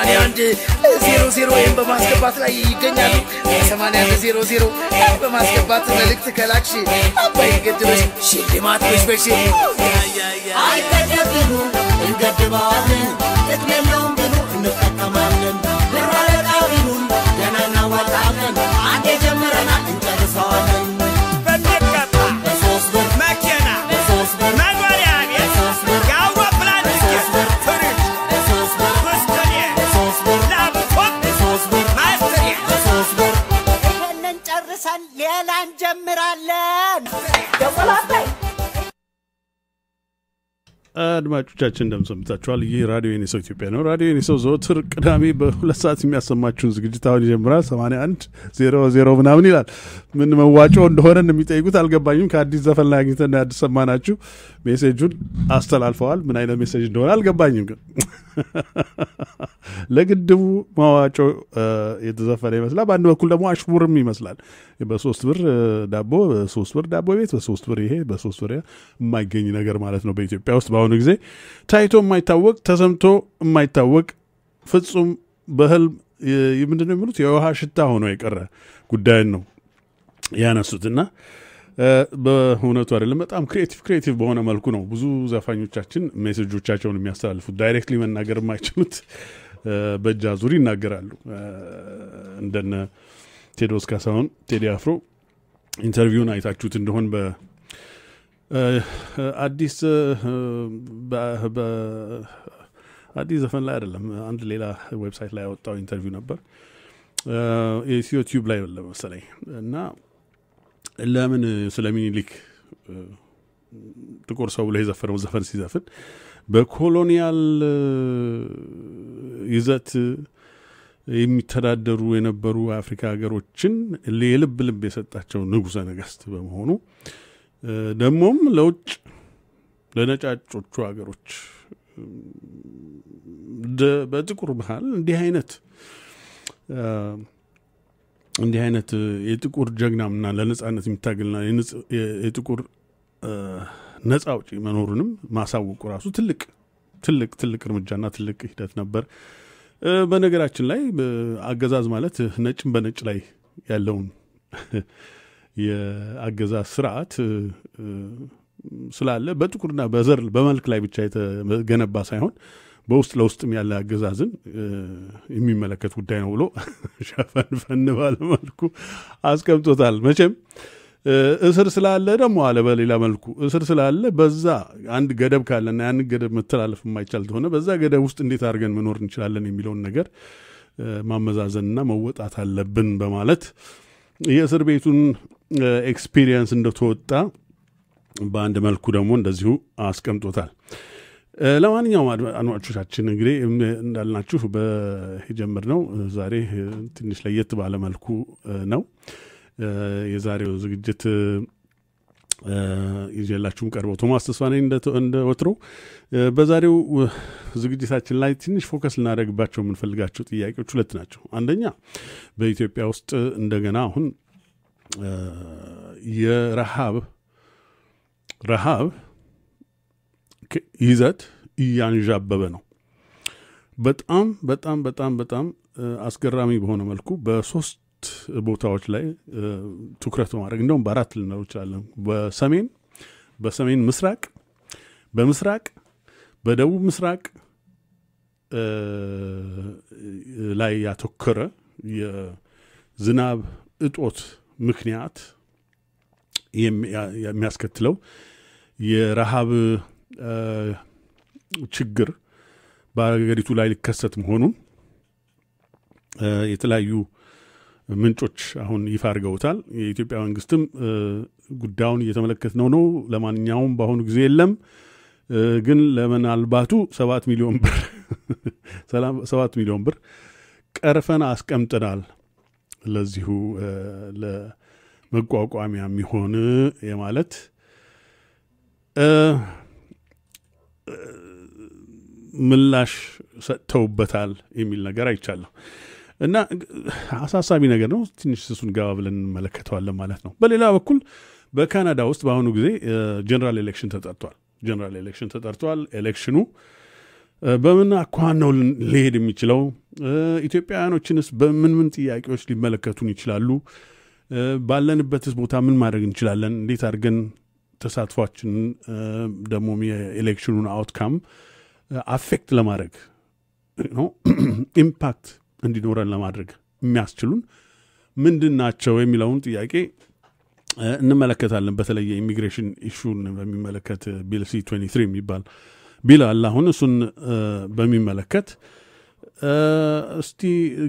81 00 ወይም በማስገባት ላይ ይገኛሉ። 81 00 በማስገባት መልእክት ከላክሽ አባይን ገድበሽ ሽልማት በሽበሽ። አይገደብ ቢሉ እንገድበዋለን፣ ጥቅም የለውም ቢሉ እንጠቀማለን። ብር አለቃ ቢሉን ገና እናዋጣለን፣ አንዴ ጀምረናል እንጨርሰዋለን። በሚገባ በ3 ብር መኪና፣ በ3 ብር፣ መኖሪያ ቤት፣ በ3 ብር፣ የአውሮፕላን ትኬት፣ ፍሪጅ፣ በ3 ብር፣ ብስክሌት፣ በ3 ብር፣ ላፕቶፕ፣ በ3 ብር፣ ማስትሬት። በ3 ብር። ይህንን ጨርሰን ሌላ እንጀምራለን። አድማጮቻችን እንደምን ሰንብታችኋል? ይህ ራዲዮ የኔ ሰው ኢትዮጵያ ነው። ራዲዮ የኔ ሰው ዘወትር ቅዳሜ በ2 ሰዓት የሚያሰማችሁን ዝግጅት አሁን ይጀምራል። 81 00 ምናምን ይላል። ምን መዋጮ እንደሆነ እንደሚጠይቁት አልገባኝም። ከአዲስ ዘፈን ላይ አግኝተን አዲስ ሰማናችሁ። Message ኡን አስተላልፈዋል። ምን አይነት message እንደሆነ አልገባኝም። ግን ለግድቡ መዋጮ የተዘፈነ ይመስላል። በአንድ በኩል ደግሞ አሽሙርም ይመስላል። በ3 ብር ዳቦ፣ በ3 ብር ዳቦ ቤት፣ በ3 ብር ይሄ፣ በ3 ብር ያ የማይገኝ ነገር ማለት ነው። በኢትዮጵያ ውስጥ በአሁኑ ጊዜ ታይቶ የማይታወቅ፣ ተሰምቶ የማይታወቅ፣ ፍጹም በህልም ምንድን ነው የሚሉት የውሃ ሽታ ሆኖ የቀረ ጉዳይን ነው ያነሱት። እና በእውነቱ አይደለም፣ በጣም creative በሆነ መልኩ ነው ብዙ ዘፋኞቻችን message ኦቻቸውን የሚያስተላልፉት። Directly መናገር የማይችሉት በእጅ አዙር ይናገራሉ። እንደነ ቴዎድሮስ ካሳሁን፣ ቴዲ አፍሮ interview ን አይታችሁት እንደሆን በአዲስ በአዲስ ዘፈን ላይ አይደለም፣ አንድ ሌላ website ላይ ያወጣው interview ነበር፣ የኢትዮ ቲዩብ ላይ መሰለኝ። እና ለምን ስለ ሚኒሊክ ጥቁር ሰው ብሎ የዘፈነው ዘፈን ሲዘፍን በ colonial ይዘት የሚተዳደሩ የነበሩ የአፍሪካ ሀገሮችን የልብ ልብ የሰጣቸው ንጉሠ ነገስት በመሆኑ፣ ደግሞም ለውጭ ለነጫጮቹ ሀገሮች በጥቁር መሀል እንዲህ አይነት የጥቁር ጀግናምና ለነጻነት የሚታገልና የጥቁር ነጻ አውጪ መኖሩንም ማሳወቁ ራሱ ትልቅ ትልቅ ትልቅ እርምጃና ትልቅ ሂደት ነበር። በነገራችን ላይ አገዛዝ ማለት ነጭም በነጭ ላይ ያለውን የአገዛዝ ስርዓት ስላለ በጥቁርና በዘር በመልክ ላይ ብቻ የተገነባ ሳይሆን በውስጥ ለውስጥም ያለ አገዛዝን የሚመለከት ጉዳይ ነው ብሎ ሸፈንፈን ባለ መልኩ አስቀምጦታል። መቼም እስር ስላለ ደግሞ አለ፣ በሌላ መልኩ እስር ስላለ በዛ አንድ ገደብ ካለና ያንን ገደብ መተላለፍ የማይቻል ከሆነ በዛ ገደብ ውስጥ እንዴት አድርገን መኖር እንችላለን የሚለውን ነገር ማመዛዘንና መወጣት አለብን በማለት የእስር ቤቱን experience እንደተወጣ በአንድ መልኩ ደግሞ እንደዚሁ አስቀምጦታል። ለማንኛውም አድማጮቻችን፣ እንግዲህ እንዳልናችሁ የጀመርነው ዛሬ ትንሽ ለየት ባለ መልኩ ነው። የዛሬው ዝግጅት ይዤላችሁም ቀርበው ቶማስ ተስፋ ነኝ እንደ ወትሮ። በዛሬው ዝግጅታችን ላይ ትንሽ focus ልናደርግባቸው የምንፈልጋቸው ጥያቄዎች ሁለት ናቸው። አንደኛ በኢትዮጵያ ውስጥ እንደገና አሁን የረሃብ ረሃብ ይዘት እያንዣበበ ነው። በጣም በጣም በጣም በጣም አስገራሚ በሆነ መልኩ በሶስት ቦታዎች ላይ ትኩረት በማድረግ፣ እንደውም በአራት ልንለው እንችላለን። በሰሜን፣ በሰሜን ምስራቅ፣ በምስራቅ፣ በደቡብ ምስራቅ ላይ ያተኮረ የዝናብ እጦት ምክንያት የሚያስከትለው የረሃብ ችግር በሀገሪቱ ላይ ሊከሰት መሆኑን የተለያዩ ምንጮች አሁን ይፋ አድርገውታል። የኢትዮጵያ መንግስትም ጉዳዩን እየተመለከትነው ነው። ለማንኛውም በአሁኑ ጊዜ የለም፣ ግን ለምናልባቱ 7 ሚሊዮን ብር፣ 7 ሚሊዮን ብር ቀርፈን አስቀምጠናል ለዚሁ ለመቋቋሚያ የሚሆን የማለት ምላሽ ሰጥተውበታል የሚል ነገር አይቻለሁ። እና አሳሳቢ ነገር ነው። ትንሽ እሱን ገባ ብለን እንመለከተዋለን ማለት ነው። በሌላ በኩል በካናዳ ውስጥ በአሁኑ ጊዜ general election ተጠርቷል። General election ተጠርቷል። Election ኑ በምን አኳኋን ነው ሊሄድ የሚችለው? ኢትዮጵያውያኖችንስ በምን ምን ጥያቄዎች ሊመለከቱን ይችላሉ? ባለንበትስ ቦታ ምን ማድረግ እንችላለን? እንዴት አድርገን ተሳትፏችንን ደግሞ የ election ኑን outcome affect ለማድረግ ነው impact እንዲኖረን ለማድረግ የሚያስችሉን ምንድን ናቸው የሚለውን ጥያቄ እንመለከታለን። በተለይ የ immigration issue ን በሚመለከት Bill C 23 የሚባል bill አለ። አሁን እሱን በሚመለከት እስቲ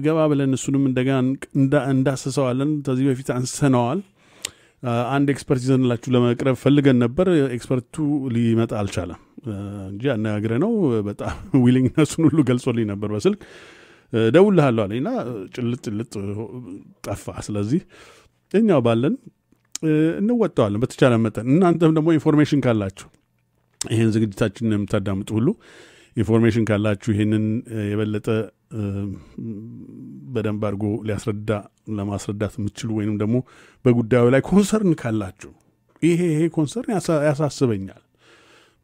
ገባ ብለን እሱንም እንደገና እንዳስሰዋለን። ከዚህ በፊት አንስተነዋል። አንድ expert ይዘንላችሁ ለመቅረብ ፈልገን ነበር። Expert ኡ ሊመጣ አልቻለም እንጂ አነጋግረነው በጣም willingness ኡን ሁሉ ገልጾልኝ ነበር። በስልክ ደውልሃለሁ አለኝና ጭልጥ ጭልጥ ጠፋ። ስለዚህ እኛው ባለን እንወጣዋለን በተቻለ መጠን። እናንተም ደግሞ information ካላችሁ፣ ይህን ዝግጅታችንን የምታዳምጡ ሁሉ information ካላችሁ፣ ይህንን የበለጠ በደንብ አድርጎ ሊያስረዳ ለማስረዳት የምትችሉ ወይንም ደግሞ በጉዳዩ ላይ concern ካላችሁ፣ ይሄ concern ያሳስበኛል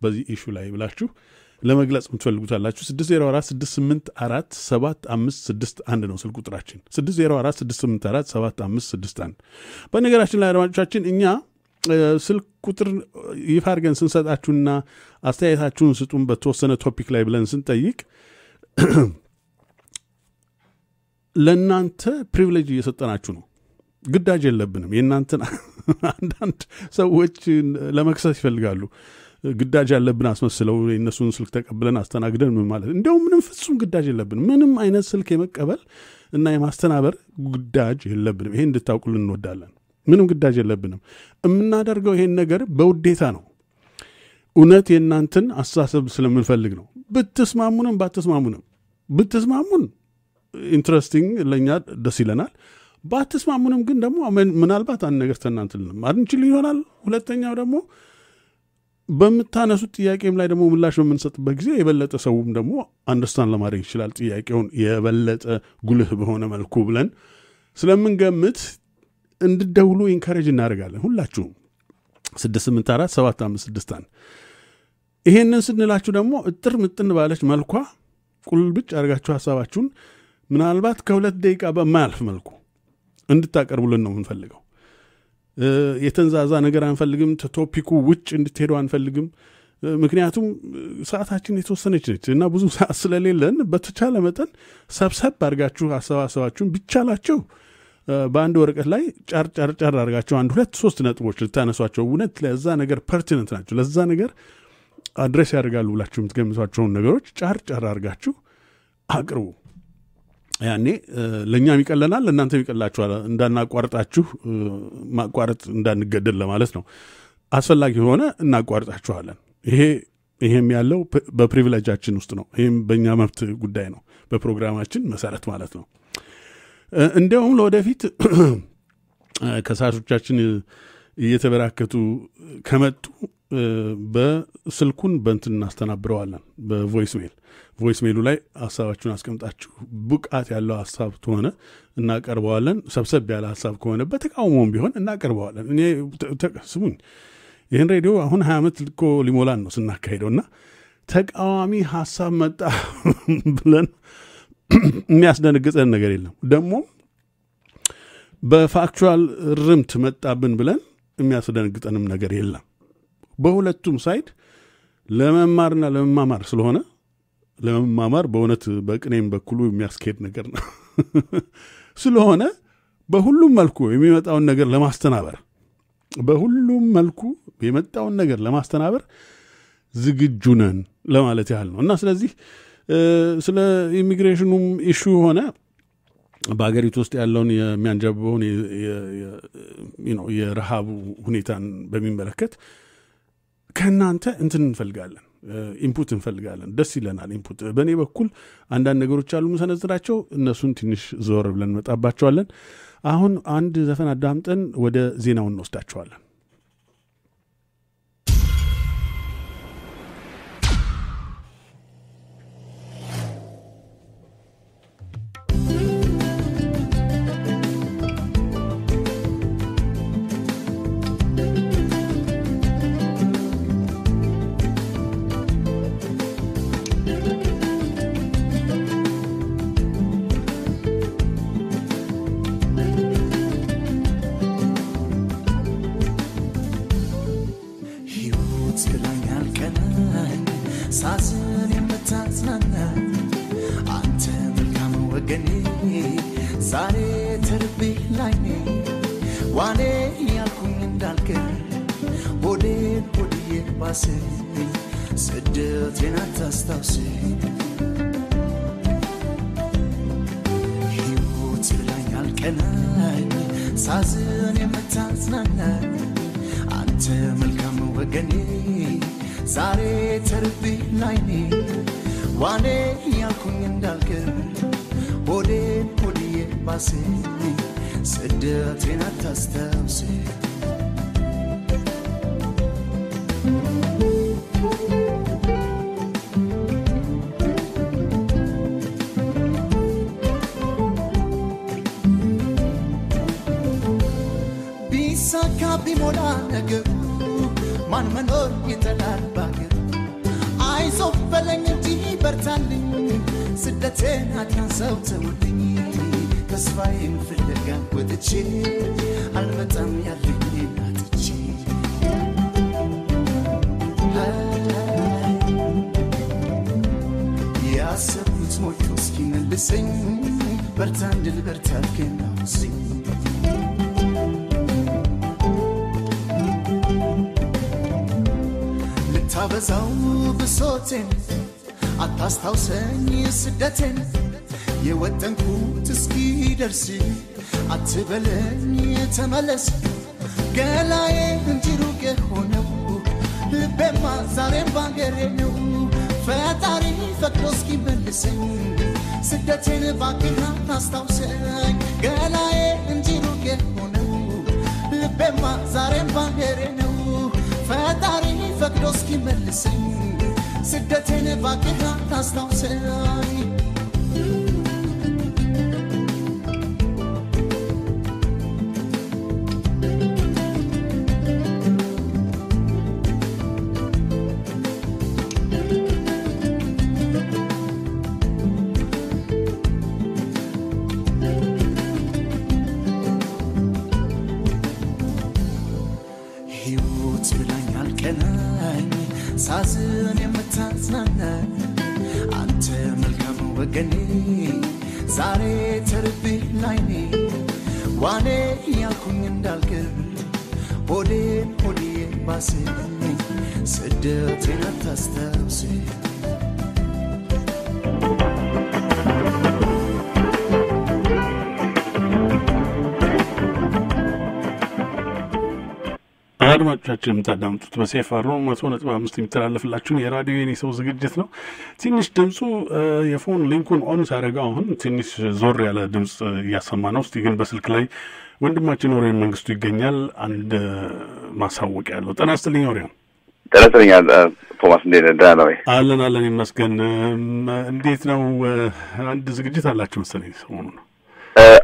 በዚህ issue ላይ ብላችሁ ለመግለጽ የምትፈልጉት አላችሁ፣ 604 684 7561 ነው ስልክ ቁጥራችን፣ 604 684 7561። በነገራችን ላይ አድማጮቻችን፣ እኛ ስልክ ቁጥር ይፋ አድርገን ስንሰጣችሁና አስተያየታችሁን ስጡን በተወሰነ topic ላይ ብለን ስንጠይቅ ለእናንተ privilege እየሰጠናችሁ ነው። ግዳጅ የለብንም። የእናንተን አንዳንድ ሰዎች ለመክሰስ ይፈልጋሉ። ግዳጅ ያለብን አስመስለው የእነሱን ስልክ ተቀብለን አስተናግደን ምን ማለት፣ እንዲያውም ምንም ፍጹም ግዳጅ የለብንም። ምንም አይነት ስልክ የመቀበል እና የማስተናበር ግዳጅ የለብንም። ይሄን እንድታውቁልን እንወዳለን። ምንም ግዳጅ የለብንም። የምናደርገው ይሄን ነገር በውዴታ ነው። እውነት የእናንተን አስተሳሰብ ስለምንፈልግ ነው። ብትስማሙንም ባትስማሙንም፣ ብትስማሙን interesting ለእኛ ደስ ይለናል። ባትስማሙንም ግን ደግሞ ምናልባት አንድ ነገር ከእናንተ ልንማር እንችል ይሆናል። ሁለተኛው ደግሞ በምታነሱት ጥያቄም ላይ ደግሞ ምላሽ በምንሰጥበት ጊዜ የበለጠ ሰውም ደግሞ understand ለማድረግ ይችላል ጥያቄውን የበለጠ ጉልህ በሆነ መልኩ ብለን ስለምንገምት እንድደውሉ encourage እናደርጋለን። ሁላችሁም 684 7561። ይሄንን ስንላችሁ ደግሞ እጥር ምጥን ባለች መልኳ ቁልብጭ አድርጋችሁ ሀሳባችሁን ምናልባት ከ2 ደቂቃ በማያልፍ መልኩ እንድታቀርቡልን ነው የምንፈልገው። የተንዛዛ ነገር አንፈልግም። ከ topic ኩ ውጭ እንድትሄዱ አንፈልግም። ምክንያቱም ሰዓታችን የተወሰነች ነች እና ብዙ ሰዓት ስለሌለን በተቻለ መጠን ሰብሰብ አድርጋችሁ አሰባሰባችሁን ቢቻላችሁ በአንድ ወረቀት ላይ ጫር ጫር ጫር አድርጋችሁ አንድ ሁለት ሶስት ነጥቦች ልታነሷቸው እውነት ለዛ ነገር pertinent ናቸው፣ ለዛ ነገር address ያደርጋሉ ብላችሁ የምትገምቷቸውን ነገሮች ጫር ጫር አድርጋችሁ አቅርቡ። ያኔ ለእኛም ይቀለናል፣ ለእናንተም ይቀላችኋል። እንዳናቋርጣችሁ፣ ማቋረጥ እንዳንገደድ ለማለት ነው። አስፈላጊ ከሆነ እናቋርጣችኋለን። ይሄም ያለው በ privilege ኣችን ውስጥ ነው። ይሄም በእኛ መብት ጉዳይ ነው፣ በፕሮግራማችን መሰረት ማለት ነው። እንዲያውም ለወደፊት ከሳሾቻችን እየተበራከቱ ከመጡ በስልኩን በእንትን እናስተናብረዋለን፣ በ voice mail። Voice mail ኡ ላይ ሀሳባችሁን አስቀምጣችሁ ብቃት ያለው ሀሳብ ከሆነ እናቀርበዋለን። ሰብሰብ ያለ ሀሳብ ከሆነ በተቃውሞም ቢሆን እናቀርበዋለን። እኔ ስሙኝ፣ ይህን ሬዲዮ አሁን 20 ዓመት እኮ ሊሞላን ነው ስናካሄደው እና ተቃዋሚ ሀሳብ መጣ ብለን የሚያስደነግጠን ነገር የለም። ደግሞ በ factual ርምት መጣብን ብለን የሚያስደነግጠንም ነገር የለም። በሁለቱም side ለመማርና ለመማማር ስለሆነ፣ ለመማማር በእውነት በቅኔም በኩሉ የሚያስኬድ ነገር ነው ስለሆነ በሁሉም መልኩ የሚመጣውን ነገር ለማስተናበር በሁሉም መልኩ የመጣውን ነገር ለማስተናበር ዝግጁ ነን ለማለት ያህል ነው። እና ስለዚህ ስለ immigration ኑም issue ሆነ በሀገሪቱ ውስጥ ያለውን የሚያንዣብበውን የረሃቡ ሁኔታን በሚመለከት ከእናንተ እንትን እንፈልጋለን፣ input እንፈልጋለን። ደስ ይለናል input። በእኔ በኩል አንዳንድ ነገሮች አሉ የምሰነዝራቸው፣ እነሱን ትንሽ ዞር ብለን እንመጣባቸዋለን። አሁን አንድ ዘፈን አዳምጠን ወደ ዜናውን እንወስዳቸዋለን። ወገኔ ዛሬ ተርቤ ላይ ነኝ ዋኔ ያልኩኝ እንዳልቀር ሆዴን ሆድዬ ባሰኝ ስደቴን አታስታውሰኝ ሕይወት ብላኝ አልቀናኝ ሳዝን የምታጽናናኝ አንተ መልካም ወገኔ ዛሬ ተርቤ ላይ ነኝ ዋኔ ያልኩኝ እንዳልቀር ሆዴን ሆድዬ ባሰኝ ስደቴን አታስታውሰኝ ቢሳካ ቢሞላ ነገሩ ማን መኖር ይጠላል ባገሩ አይዞህ በለኝ እንጂ በርታልኝ ስደቴን አታንሰው ተውልኝ ተስፋዬን ፍለጋ ወጥቼ አልመጣም ያለኝ አጥቼ ያሰብኩት ሞልቶ እስኪመልሰኝ በርታ እንድል በርታ አልከኝ አውስኝ ልታበዛው ብሶቴን አታስታውሰኝ ስደቴን የወጠንኩት እስኪደርስ አትበለኝ ተመለስ ገላዬ እንጂ ሩቅ ሆነው ልቤማ ዛሬም ባገሬ ነው ፈጣሪ ፈቅዶ እስኪመልሰኝ ስደቴን እባክህ አታስታውሰኝ ገላዬ እንጂ ሩቅ ሆነው ልቤማ ዛሬም ባገሬ ነው ፈጣሪ ፈቅዶ እስኪመልሰኝ ስደቴን እባክህ አታስታውሰኝ ሕይወት ብላኝ አልቀናኝ ሳዝን የምታጽናናኝ አንተ መልካም ወገኔ ዛሬ ተርቤ ላይ ነኝ ዋኔ ያልኩኝ እንዳልቀር ሆዴን ሆድዬ ባሰኝ ስደቴን አታስታውሰኝ አድማጮቻችን የምታዳምጡት በሴፍ አሮ 100.5 የሚተላለፍላችሁን የራዲዮ የኔ ሰው ዝግጅት ነው። ትንሽ ድምፁ የ phone link ኡን on ሳደርገው አሁን ትንሽ ዞር ያለ ድምፅ እያሰማ ነው። እስቲ ግን በስልክ ላይ ወንድማችን ኦሪዮን መንግስቱ ይገኛል። አንድ ማሳወቂያ ያለው። ጤና ይስጥልኝ ኦሪዮን። ጤና ይስጥልኝ ቶማስ፣ እንዴት ነህ? ደህና ነህ ወይ? አለን አለን ይመስገን። እንዴት ነው? አንድ ዝግጅት አላችሁ መሰለኝ ሰሞኑን።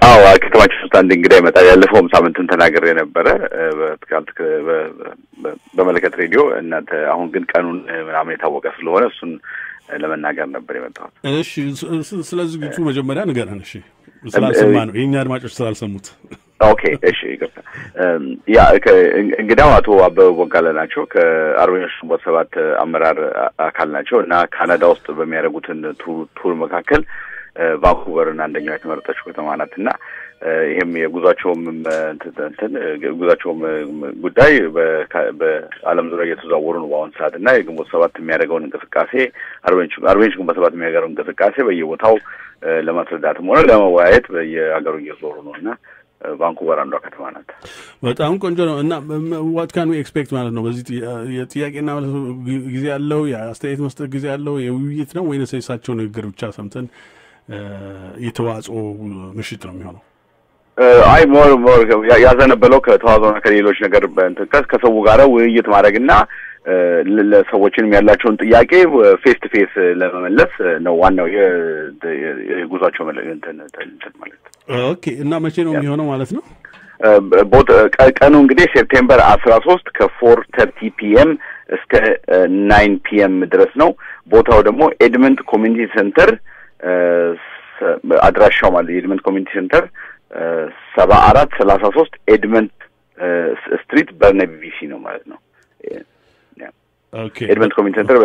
አዎ ከተማችን ውስጥ አንድ እንግዳ ይመጣል። ያለፈውም ሳምንትም ተናግሬ ነበረ በመለከት ሬዲዮ እናንተ። አሁን ግን ቀኑን ምናምን የታወቀ ስለሆነ እሱን ለመናገር ነበር የመጣሁት። እሺ፣ ስለ ዝግጅቱ መጀመሪያ ንገረን። እሺ፣ ስላልሰማ ነው የእኛ አድማጮች ስላልሰሙት። Okay፣ እሺ፣ ይቅርታ። ያ እንግዳው አቶ አበበ ቦጋለ ናቸው። ከአርበኞች ግንቦት ሰባት አመራር አካል ናቸው እና ካናዳ ውስጥ በሚያደርጉትን tour መካከል ቫንኩቨርን አንደኛው የተመረጠችው ከተማ ናት እና ይሄም የጉዟቸውም እንትን ጉዟቸውም ጉዳይ በዓለም ዙሪያ እየተዘዋወሩ ነው በአሁን ሰዓት እና የግንቦት ሰባት የሚያደርገውን እንቅስቃሴ አርበኞች ግንቦት ሰባት የሚያደርገውን እንቅስቃሴ በየቦታው ለማስረዳትም ሆነ ለመወያየት በየሀገሩ እየዞሩ ነው እና ቫንኩቨር አንዷ ከተማ ናት። በጣም ቆንጆ ነው እና what can we expect ማለት ነው? በዚህ የጥያቄና መልስ ጊዜ ያለው የአስተያየት መስጠት ጊዜ ያለው የውይይት ነው ወይንስ የእሳቸው ንግግር ብቻ ሰምተን የተዋጽኦ ምሽት ነው የሚሆነው? አይ more ያዘነበለው ከተዋጽኦና ከሌሎች ነገር ከሰው ጋር ውይይት ማድረግና ለሰዎችንም ያላቸውን ጥያቄ face to face ለመመለስ ነው ዋናው የጉዟቸው እንትን ማለት። Okay፣ እና መቼ ነው የሚሆነው ማለት ነው? ቀኑ እንግዲህ September 13 ከ4:30 PM እስከ 9 PM ድረስ ነው። ቦታው ደግሞ Edmonds Community Centre አድራሻው ማለት የ Edmonds Community Centre 7433 Edmonds Street በርናቢ BC ነው ማለት ነው። ኤድመንት Community Center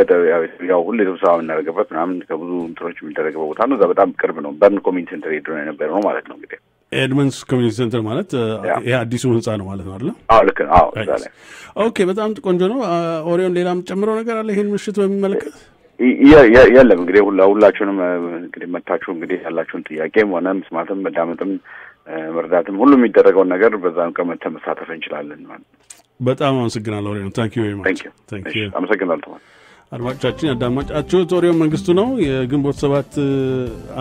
ያው ሁሌ ስብሰባ የምናደርግበት ምናምን ከብዙ እንትኖች የሚደረግበት ቦታ ነው። እዛ በጣም ቅርብ ነው። Byrne Community Center የድሮ የነበረ ነው ማለት ነው እንግዲህ። Edmonds Community Center ማለት ይሄ አዲሱ ህንጻ ነው ማለት ነው አይደል? አዎ ልክ ነው። አዎ እዛ ላይ። Okay፣ በጣም ቆንጆ ነው። ኦሪዮን ሌላም ጨምረው ነገር አለ ይሄን ምሽት በሚመለከት? የለም፣ እንግዲህ ሁላችሁንም እንግዲህ መታችሁ እንግዲህ ያላችሁን ጥያቄም ሆነ መስማትም መዳመጥም መርዳትም ሁሉ የሚደረገውን ነገር በዛም ቀን መተን መሳተፍ እንችላለን ማለት ነው። በጣም አመሰግናለሁ ኦሪዮን። Thank you very much። Thank you። አመሰግናለሁ። አድማጮቻችን፣ ያዳመጣችሁት ኦሪዮን መንግስቱ ነው፣ የግንቦት 7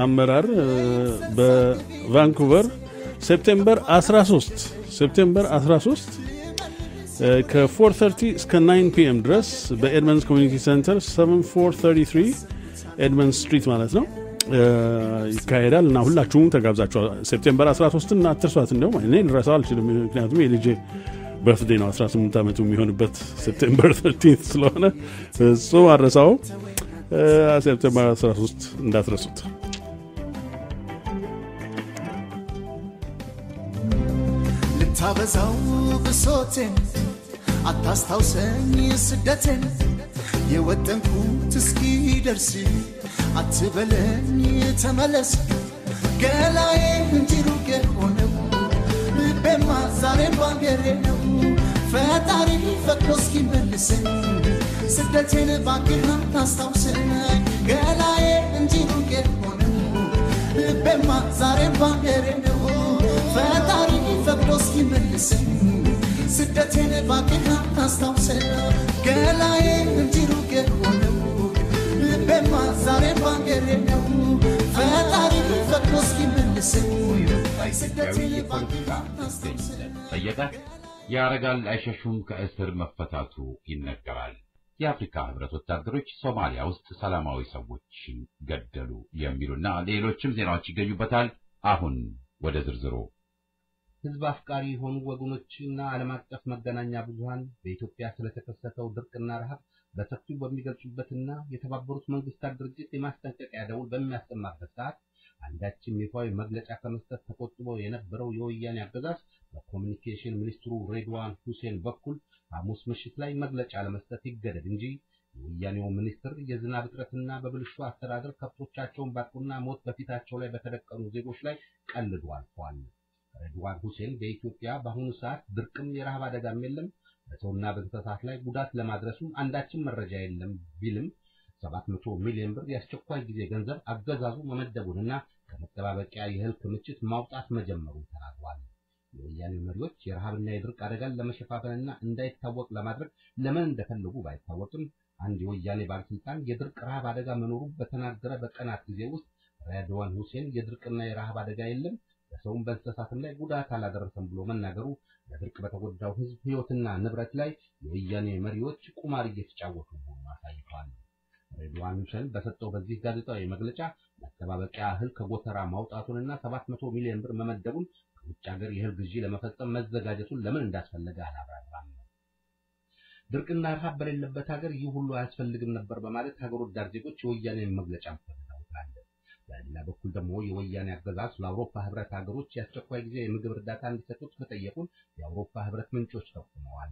አመራር። በቫንኩቨር September 13 ከ4:30 እስከ 9 PM ድረስ በ Edmonds Community Center፣ 7433 Edmonds Street ማለት ነው፣ ይካሄዳል እና ሁላችሁም ተጋብዛችኋል። September 13 እና አትርሷት። እንዲያውም እኔ ልረሳው አልችልም፣ ምክንያቱም የልጄ birthday ነው፣ 18 ዓመቱ የሚሆንበት September 13 ስለሆነ ፍጹም አልረሳውም። September 13 እንዳትረሱት። ልታበዛው ብሶቴን አታስታውሰኝ፣ ስደቴን የወጠንኩት እስኪደርስ አትበለኝ ተመለስ። ገላዬ እንጂ ሩቅ የሆነው ልቤማ ዛሬም ባገሬ ነው። ፈጣሪ ፈቅዶ እስኪመልሰኝ ስደቴን እባክህ አታስታውሰኝ። ገላዬ እንጂ ሩቅ የሆነው ልቤማ ዛሬም ባገሬ ነው። ፈጣሪ ፈቅዶ እስኪመልሰኝ ስደቴን እባክህ አታስታውሰኝ። ገላዬ እንጂ ሩቅ የሆነው ልቤማ ዛሬም ባገሬ ነው። ፈጣሪ ፈቅዶ እስኪመልሰኝ ስደቴን እባክህ አታስታውሰኝ። ጠየቀ። ያረጋል አይሸሹም ከእስር መፈታቱ ይነገራል። የአፍሪካ ህብረት ወታደሮች ሶማሊያ ውስጥ ሰላማዊ ሰዎችን ገደሉ የሚሉና ሌሎችም ዜናዎች ይገኙበታል። አሁን ወደ ዝርዝሩ። ህዝብ አፍቃሪ የሆኑ ወገኖችና ዓለም አቀፍ መገናኛ ብዙሃን በኢትዮጵያ ስለተከሰተው ድርቅና ረሃብ በሰፊው በሚገልጹበትና የተባበሩት መንግስታት ድርጅት የማስጠንቀቂያ ደውል በሚያሰማበት ሰዓት አንዳችም ይፋዊ መግለጫ ከመስጠት ተቆጥቦ የነበረው የወያኔ አገዛዝ በኮሚኒኬሽን ሚኒስትሩ ሬድዋን ሁሴን በኩል ሐሙስ ምሽት ላይ መግለጫ ለመስጠት ይገደድ እንጂ የወያኔው ሚኒስትር የዝናብ እጥረትና በብልሹ አስተዳደር ከብቶቻቸውን ባጡና ሞት በፊታቸው ላይ በተደቀኑ ዜጎች ላይ ቀልዶ አልፏል። ሬድዋን ሁሴን በኢትዮጵያ በአሁኑ ሰዓት ድርቅም የረሃብ አደጋም የለም፣ በሰውና በእንስሳት ላይ ጉዳት ለማድረሱም አንዳችም መረጃ የለም ቢልም 700 ሚሊዮን ብር የአስቸኳይ ጊዜ ገንዘብ አገዛዙ መመደቡንና ከመጠባበቂያ የእህል ክምችት ማውጣት መጀመሩን ተናግሯል። የወያኔ መሪዎች የረሃብና የድርቅ አደጋን ለመሸፋፈንና እንዳይታወቅ ለማድረግ ለምን እንደፈለጉ ባይታወቅም አንድ የወያኔ ባለስልጣን የድርቅ ረሃብ አደጋ መኖሩ በተናገረ በቀናት ጊዜ ውስጥ ሬድዋን ሁሴን የድርቅና የረሃብ አደጋ የለም፣ በሰውም በእንስሳትም ላይ ጉዳት አላደረሰም ብሎ መናገሩ በድርቅ በተጎዳው ሕዝብ ሕይወትና ንብረት ላይ የወያኔ መሪዎች ቁማር እየተጫወቱ መሆኑን አሳይቷል። ሬድዋን ሁሴን በሰጠው በዚህ ጋዜጣዊ መግለጫ መጠባበቂያ እህል ከጎተራ ማውጣቱንና 700 ሚሊዮን ብር መመደቡን፣ ከውጭ ሀገር የእህል ግዢ ለመፈጸም መዘጋጀቱን ለምን እንዳስፈለገ አላብራራም። ድርቅና ረሃብ በሌለበት ሀገር ይህ ሁሉ አያስፈልግም ነበር በማለት ሀገር ወዳድ ዜጎች የወያኔን መግለጫ ኮንነውታል። በሌላ በኩል ደግሞ የወያኔ አገዛዝ ለአውሮፓ ህብረት ሀገሮች የአስቸኳይ ጊዜ የምግብ እርዳታ እንዲሰጡት መጠየቁን የአውሮፓ ህብረት ምንጮች ጠቁመዋል።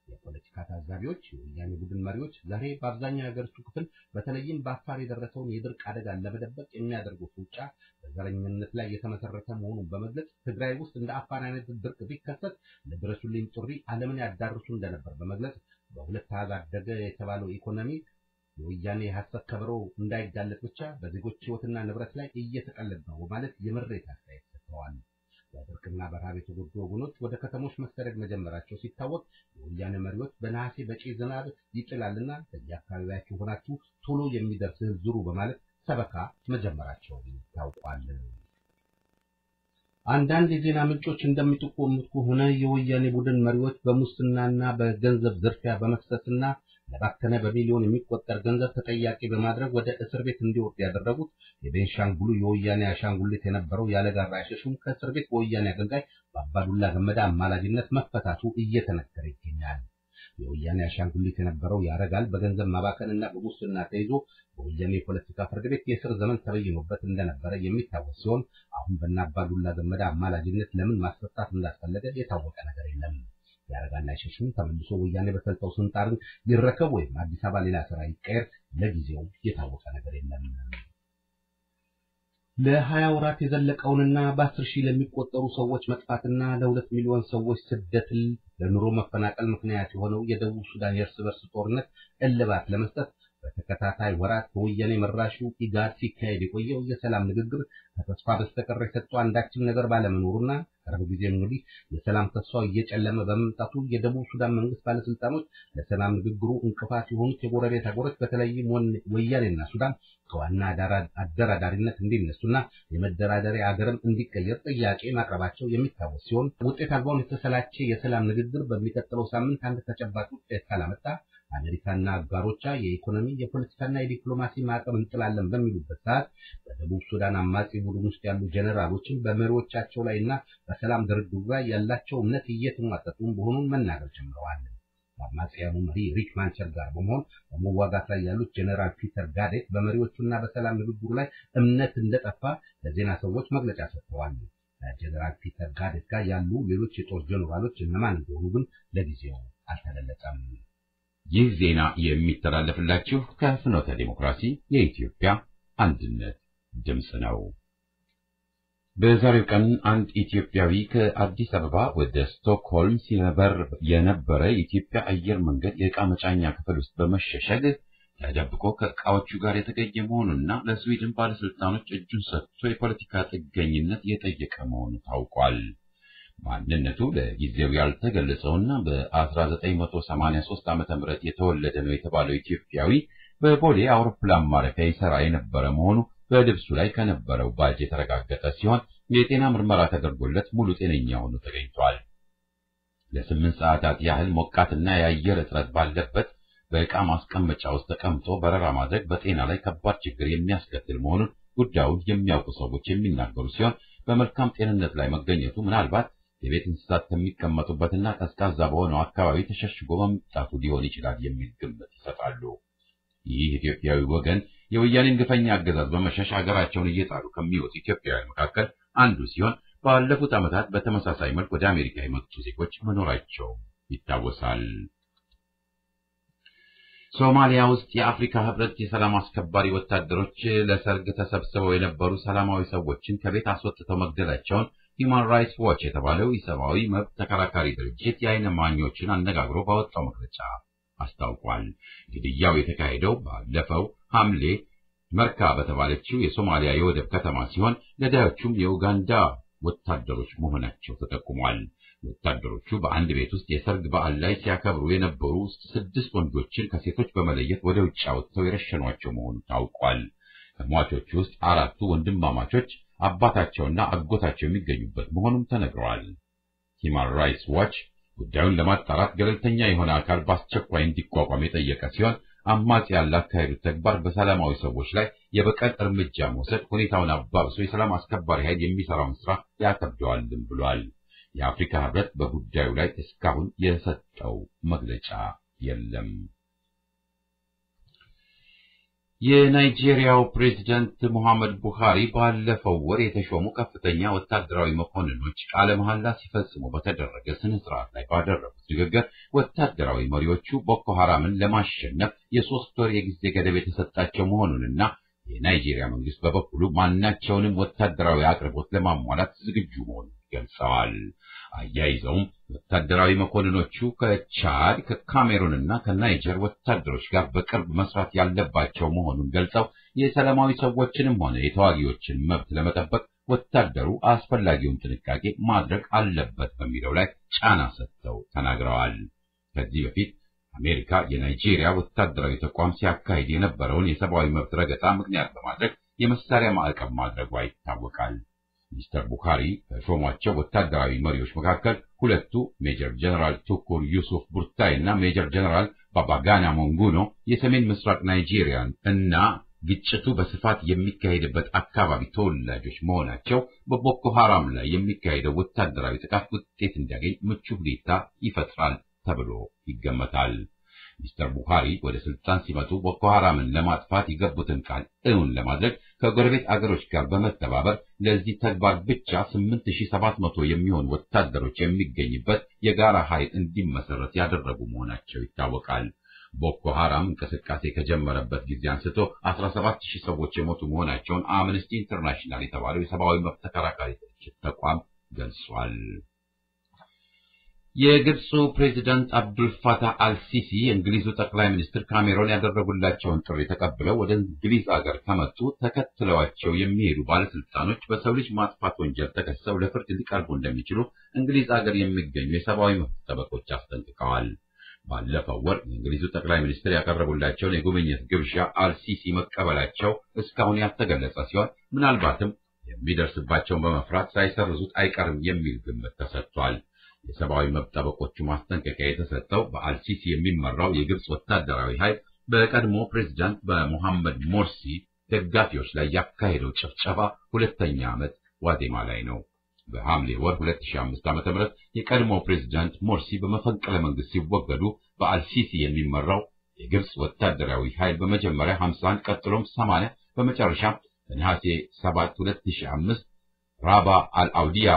የፖለቲካ ታዛቢዎች የወያኔ ቡድን መሪዎች ዛሬ በአብዛኛው የሀገሪቱ ክፍል በተለይም በአፋር የደረሰውን የድርቅ አደጋን ለመደበቅ የሚያደርጉት ሩጫ በዘረኝነት ላይ የተመሰረተ መሆኑን በመግለጽ ትግራይ ውስጥ እንደ አፋር አይነት ድርቅ ቢከሰት ለድረሱልኝ ጥሪ ዓለምን ያዳርሱ እንደነበር በመግለጽ በሁለት አሃዝ አደገ የተባለው ኢኮኖሚ የወያኔ የሐሰት ከበሮ እንዳይጋለጥ ብቻ በዜጎች ሕይወትና ንብረት ላይ እየተቀለደ ነው በማለት የምሬት አስተያየት ሰጥተዋል። በድርቅና በረሃብ የተጎዱ ወገኖች ወደ ከተሞች መሰደድ መጀመራቸው ሲታወቅ የወያኔ መሪዎች በነሐሴ በቂ ዝናብ ይጥላልና በየአካባቢያችሁ ሆናችሁ ቶሎ የሚደርስ እህል ዝሩ በማለት ሰበካ መጀመራቸው ታውቋል። አንዳንድ የዜና ምንጮች እንደሚጠቁሙት ከሆነ የወያኔ ቡድን መሪዎች በሙስናና በገንዘብ ዝርፊያ በመክሰስና ለባከነ በሚሊዮን የሚቆጠር ገንዘብ ተጠያቂ በማድረግ ወደ እስር ቤት እንዲወርድ ያደረጉት የቤንሻንጉሉ የወያኔ አሻንጉሊት የነበረው ያለጋራ አይሸሹም ከእስር ቤት በወያኔ አገልጋይ በአባዱላ ገመዳ አማላጅነት መፈታቱ እየተነገረ ይገኛል። የወያኔ አሻንጉሊት የነበረው ያረጋል በገንዘብ ማባከንና በሙስና ተይዞ በወያኔ የፖለቲካ ፍርድ ቤት የእስር ዘመን ተበይኖበት እንደነበረ የሚታወስ ሲሆን አሁን በእነ አባዱላ ገመዳ አማላጅነት ለምን ማስፈታት እንዳስፈለገ የታወቀ ነገር የለም። ያረጋል አይሸሹም ተመልሶ ወያኔ በሰጠው ስልጣን ይረከብ ወይም አዲስ አበባ ሌላ ስራ ይቀየር ለጊዜው የታወቀ ነገር የለም። ለ20 ወራት የዘለቀውንና በ10 ሺህ ለሚቆጠሩ ሰዎች መጥፋትና ለ2 ሚሊዮን ሰዎች ስደት ለኑሮ መፈናቀል ምክንያት የሆነው የደቡብ ሱዳን የእርስ በርስ ጦርነት እልባት ለመስጠት በተከታታይ ወራት በወያኔ መራሹ ኢጋድ ሲካሄድ የቆየው የሰላም ንግግር ከተስፋ በስተቀር የሰጠው አንዳችም ነገር ባለመኖሩና ቅርብ ጊዜም ወዲህ የሰላም ተስፋው እየጨለመ በመምጣቱ የደቡብ ሱዳን መንግስት ባለስልጣኖች ለሰላም ንግግሩ እንቅፋት የሆኑት የጎረቤት ሀገሮች በተለይም ወያኔና ሱዳን ከዋና አደራዳሪነት እንዲነሱና የመደራደሪያ ሀገርም እንዲቀየር ጥያቄ ማቅረባቸው የሚታወስ ሲሆን ውጤት አልባውን የተሰላቸ የሰላም ንግግር በሚቀጥለው ሳምንት አንድ ተጨባጭ ውጤት ካላመጣ አሜሪካና አጋሮቿ የኢኮኖሚ የፖለቲካና የዲፕሎማሲ ማዕቀብ እንጥላለን በሚሉበት ሰዓት በደቡብ ሱዳን አማጺ ቡድን ውስጥ ያሉ ጀነራሎችን በመሪዎቻቸው ላይና በሰላም ድርድሩ ላይ ያላቸው እምነት እየተሟጠጡ መሆኑን መናገር ጀምረዋል። ከአማጽያኑ መሪ ሪክ ማቻር ጋር በመሆን በመዋጋት ላይ ያሉት ጀነራል ፒተር ጋዴት በመሪዎቹና በሰላም ንግግሩ ላይ እምነት እንደጠፋ ለዜና ሰዎች መግለጫ ሰጥተዋል። ከጀነራል ፒተር ጋዴት ጋር ያሉ ሌሎች የጦር ጀነራሎች እነማን እንደሆኑ ግን ለጊዜው አልተገለጸም። ይህ ዜና የሚተላለፍላችሁ ከፍኖተ ዲሞክራሲ የኢትዮጵያ አንድነት ድምፅ ነው። በዛሬው ቀን አንድ ኢትዮጵያዊ ከአዲስ አበባ ወደ ስቶክሆልም ሲበር የነበረ የኢትዮጵያ አየር መንገድ የዕቃ መጫኛ ክፍል ውስጥ በመሸሸግ ተደብቆ ከዕቃዎቹ ጋር የተገኘ መሆኑና ለስዊድን ባለስልጣኖች እጁን ሰጥቶ የፖለቲካ ጥገኝነት የጠየቀ መሆኑ ታውቋል። ማንነቱ ለጊዜው ያልተገለጸውና በ1983 ዓመተ ምህረት የተወለደ ነው የተባለው ኢትዮጵያዊ በቦሌ አውሮፕላን ማረፊያ ይሰራ የነበረ መሆኑ በልብሱ ላይ ከነበረው ባጅ የተረጋገጠ ሲሆን የጤና ምርመራ ተደርጎለት ሙሉ ጤነኛ ሆኖ ተገኝቷል። ለ8 ሰዓታት ያህል ሞቃትና የአየር እጥረት ባለበት በዕቃ ማስቀመጫ ውስጥ ተቀምጦ በረራ ማድረግ በጤና ላይ ከባድ ችግር የሚያስከትል መሆኑን ጉዳዩን የሚያውቁ ሰዎች የሚናገሩ ሲሆን በመልካም ጤንነት ላይ መገኘቱ ምናልባት የቤት እንስሳት ከሚቀመጡበትና ቀዝቃዛ በሆነው አካባቢ ተሸሽጎ መምጣቱ ሊሆን ይችላል የሚል ግምት ይሰጣሉ። ይህ ኢትዮጵያዊ ወገን የወያኔን ግፈኛ አገዛዝ በመሸሽ ሀገራቸውን እየጣሉ ከሚወጡ ኢትዮጵያውያን መካከል አንዱ ሲሆን ባለፉት ዓመታት በተመሳሳይ መልክ ወደ አሜሪካ የመጡ ዜጎች መኖራቸው ይታወሳል። ሶማሊያ ውስጥ የአፍሪካ ህብረት የሰላም አስከባሪ ወታደሮች ለሰርግ ተሰብስበው የነበሩ ሰላማዊ ሰዎችን ከቤት አስወጥተው መግደላቸውን ሂውማን ራይትስ ዎች የተባለው የሰብአዊ መብት ተከራካሪ ድርጅት የዓይን እማኞችን አነጋግሮ ባወጣው መግለጫ አስታውቋል። ግድያው የተካሄደው ባለፈው ሐምሌ መርካ በተባለችው የሶማሊያ የወደብ ከተማ ሲሆን ገዳዮቹም የኡጋንዳ ወታደሮች መሆናቸው ተጠቁሟል። ወታደሮቹ በአንድ ቤት ውስጥ የሰርግ በዓል ላይ ሲያከብሩ የነበሩ 6 ወንዶችን ከሴቶች በመለየት ወደ ውጭ አውጥተው የረሸኗቸው መሆኑ ታውቋል። ከሟቾቹ ውስጥ 4ቱ ወንድማማቾች አባታቸውና አጎታቸው የሚገኙበት መሆኑም ተነግሯል። ሂውማን ራይትስ ዋች ጉዳዩን ለማጣራት ገለልተኛ የሆነ አካል በአስቸኳይ እንዲቋቋም የጠየቀ ሲሆን አማጽያን ላካሄዱት ተግባር በሰላማዊ ሰዎች ላይ የበቀል እርምጃ መውሰድ ሁኔታውን አባብሶ የሰላም አስከባሪ ኃይል የሚሰራውን ስራ ያከብደዋልም ብሏል። የአፍሪካ ህብረት በጉዳዩ ላይ እስካሁን የሰጠው መግለጫ የለም። የናይጄሪያው ፕሬዝዳንት ሙሐመድ ቡሃሪ ባለፈው ወር የተሾሙ ከፍተኛ ወታደራዊ መኮንኖች ቃለ መሐላ ሲፈጽሙ በተደረገ ስነ ስርዓት ላይ ባደረጉት ንግግር ወታደራዊ መሪዎቹ ቦኮ ሐራምን ለማሸነፍ የ3 ወር የጊዜ ገደብ የተሰጣቸው መሆኑንና የናይጄሪያ መንግስት በበኩሉ ማናቸውንም ወታደራዊ አቅርቦት ለማሟላት ዝግጁ መሆኑን ገልጸዋል። አያይዘውም ወታደራዊ መኮንኖቹ ከቻድ ከካሜሩንና ከናይጀር ወታደሮች ጋር በቅርብ መስራት ያለባቸው መሆኑን ገልጸው የሰላማዊ ሰዎችንም ሆነ የተዋጊዎችን መብት ለመጠበቅ ወታደሩ አስፈላጊውን ጥንቃቄ ማድረግ አለበት በሚለው ላይ ጫና ሰጥተው ተናግረዋል። ከዚህ በፊት አሜሪካ የናይጄሪያ ወታደራዊ ተቋም ሲያካሂድ የነበረውን የሰብአዊ መብት ረገጣ ምክንያት በማድረግ የመሳሪያ ማዕቀብ ማድረጓ ይታወቃል። ሚስተር ቡኻሪ ከሾሟቸው ወታደራዊ መሪዎች መካከል ሁለቱ ሜጀር ጀነራል ቱኩር ዩሱፍ ቡርታይ እና ሜጀር ጀነራል ባባጋና ሞንጉኖ የሰሜን ምስራቅ ናይጄሪያን እና ግጭቱ በስፋት የሚካሄድበት አካባቢ ተወላጆች መሆናቸው በቦኮ ሐራም ላይ የሚካሄደው ወታደራዊ ጥቃት ውጤት እንዲያገኝ ምቹ ሁኔታ ይፈጥራል ተብሎ ይገመታል። ሚስተር ቡሃሪ ወደ ስልጣን ሲመጡ ቦኮ ሐራምን ለማጥፋት የገቡትን ቃል እውን ለማድረግ ከጎረቤት አገሮች ጋር በመተባበር ለዚህ ተግባር ብቻ 8700 የሚሆኑ ወታደሮች የሚገኝበት የጋራ ኃይል እንዲመሰረት ያደረጉ መሆናቸው ይታወቃል። ቦኮ ሐራም እንቅስቃሴ ከጀመረበት ጊዜ አንስቶ 17000 ሰዎች የሞቱ መሆናቸውን አምነስቲ ኢንተርናሽናል የተባለው የሰብአዊ መብት ተከራካሪ ድርጅት ተቋም ገልጿል። የግብፁ ፕሬዚዳንት አብዱል ፋታህ አልሲሲ የእንግሊዙ ጠቅላይ ሚኒስትር ካሜሮን ያደረጉላቸውን ጥሪ ተቀብለው ወደ እንግሊዝ አገር ከመጡ ተከትለዋቸው የሚሄዱ ባለስልጣኖች በሰው ልጅ ማጥፋት ወንጀል ተከሰው ለፍርድ ሊቀርቡ እንደሚችሉ እንግሊዝ አገር የሚገኙ የሰብአዊ መብት ጠበቆች አስጠንቅቀዋል። ባለፈው ወር የእንግሊዙ ጠቅላይ ሚኒስትር ያቀረቡላቸውን የጉብኝት ግብዣ አልሲሲ መቀበላቸው እስካሁን ያልተገለጸ ሲሆን ምናልባትም የሚደርስባቸውን በመፍራት ሳይሰርዙት አይቀርም የሚል ግምት ተሰጥቷል። የሰብአዊ መብት ጠበቆቹ ማስጠንቀቂያ የተሰጠው በአልሲሲ የሚመራው የግብጽ ወታደራዊ ኃይል በቀድሞ ፕሬዝዳንት በሙሐመድ ሞርሲ ደጋፊዎች ላይ ያካሄደው ጭፍጨፋ ሁለተኛ ዓመት ዋዜማ ላይ ነው። በሐምሌ ወር 2005 ዓ.ም የቀድሞ ፕሬዝዳንት ሞርሲ በመፈንቅለ መንግስት ሲወገዱ በአልሲሲ የሚመራው የግብጽ ወታደራዊ ኃይል በመጀመሪያ 51 ቀጥሎም 80 በመጨረሻ በነሐሴ 7 2005 ራባ አልአውዲያ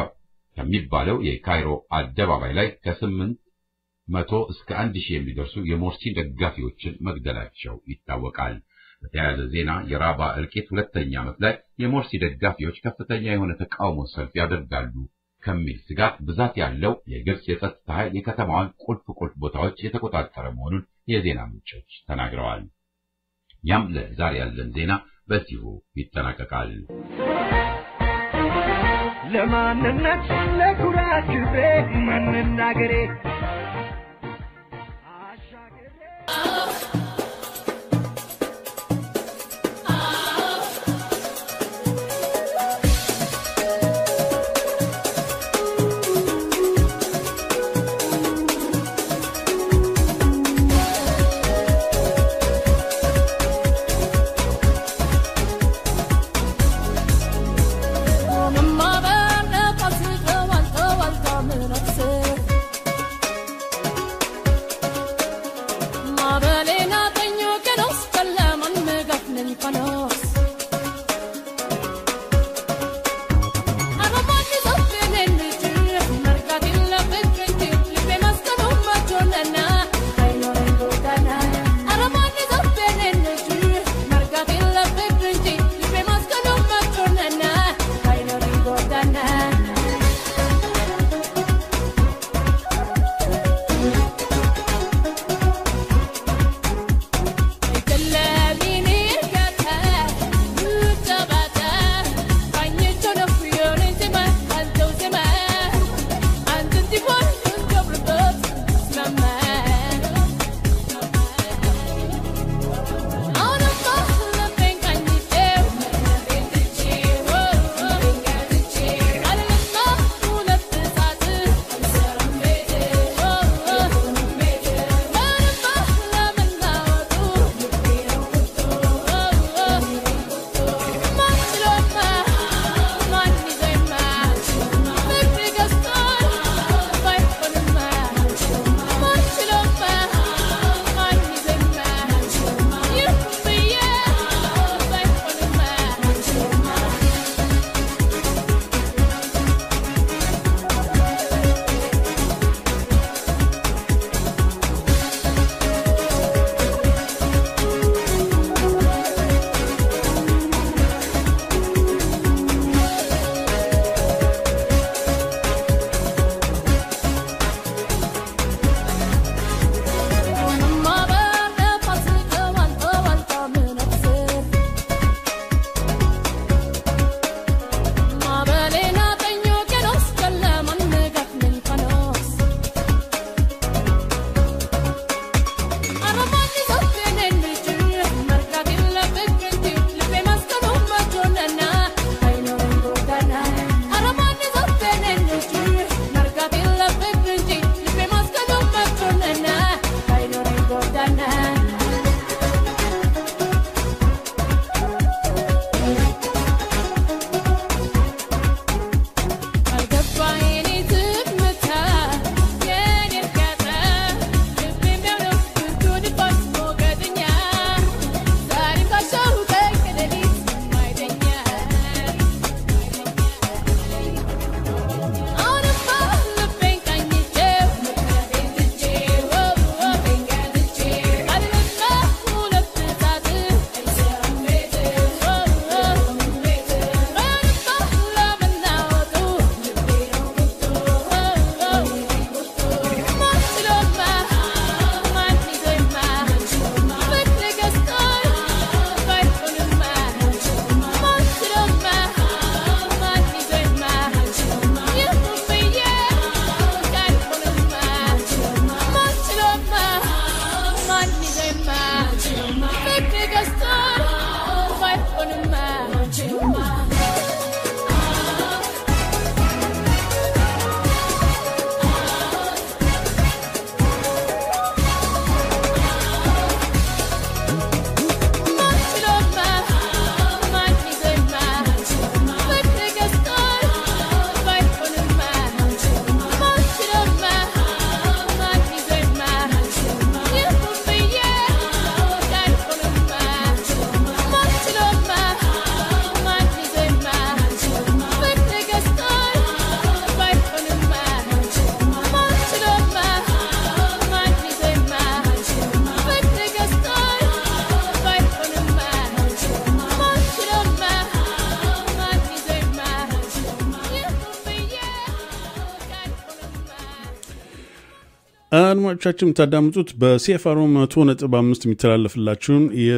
ከሚባለው የካይሮ አደባባይ ላይ ከ800 እስከ 1000 የሚደርሱ የሞርሲ ደጋፊዎችን መግደላቸው ይታወቃል። በተያያዘ ዜና የራባ እልቂት ሁለተኛ ዓመት ላይ የሞርሲ ደጋፊዎች ከፍተኛ የሆነ ተቃውሞ ሰልፍ ያደርጋሉ ከሚል ስጋት ብዛት ያለው የግብጽ የጸጥታ ኃይል የከተማዋን ቁልፍ ቁልፍ ቦታዎች የተቆጣጠረ መሆኑን የዜና ምንጮች ተናግረዋል። ያም ለዛሬ ያለን ዜና በዚሁ ይጠናቀቃል። ለማንነት ለኩራት ክብሬ መናገሬ Walta. አድማጮቻችን የምታዳምጡት በ CFRO 100.5 የሚተላለፍላችሁን የ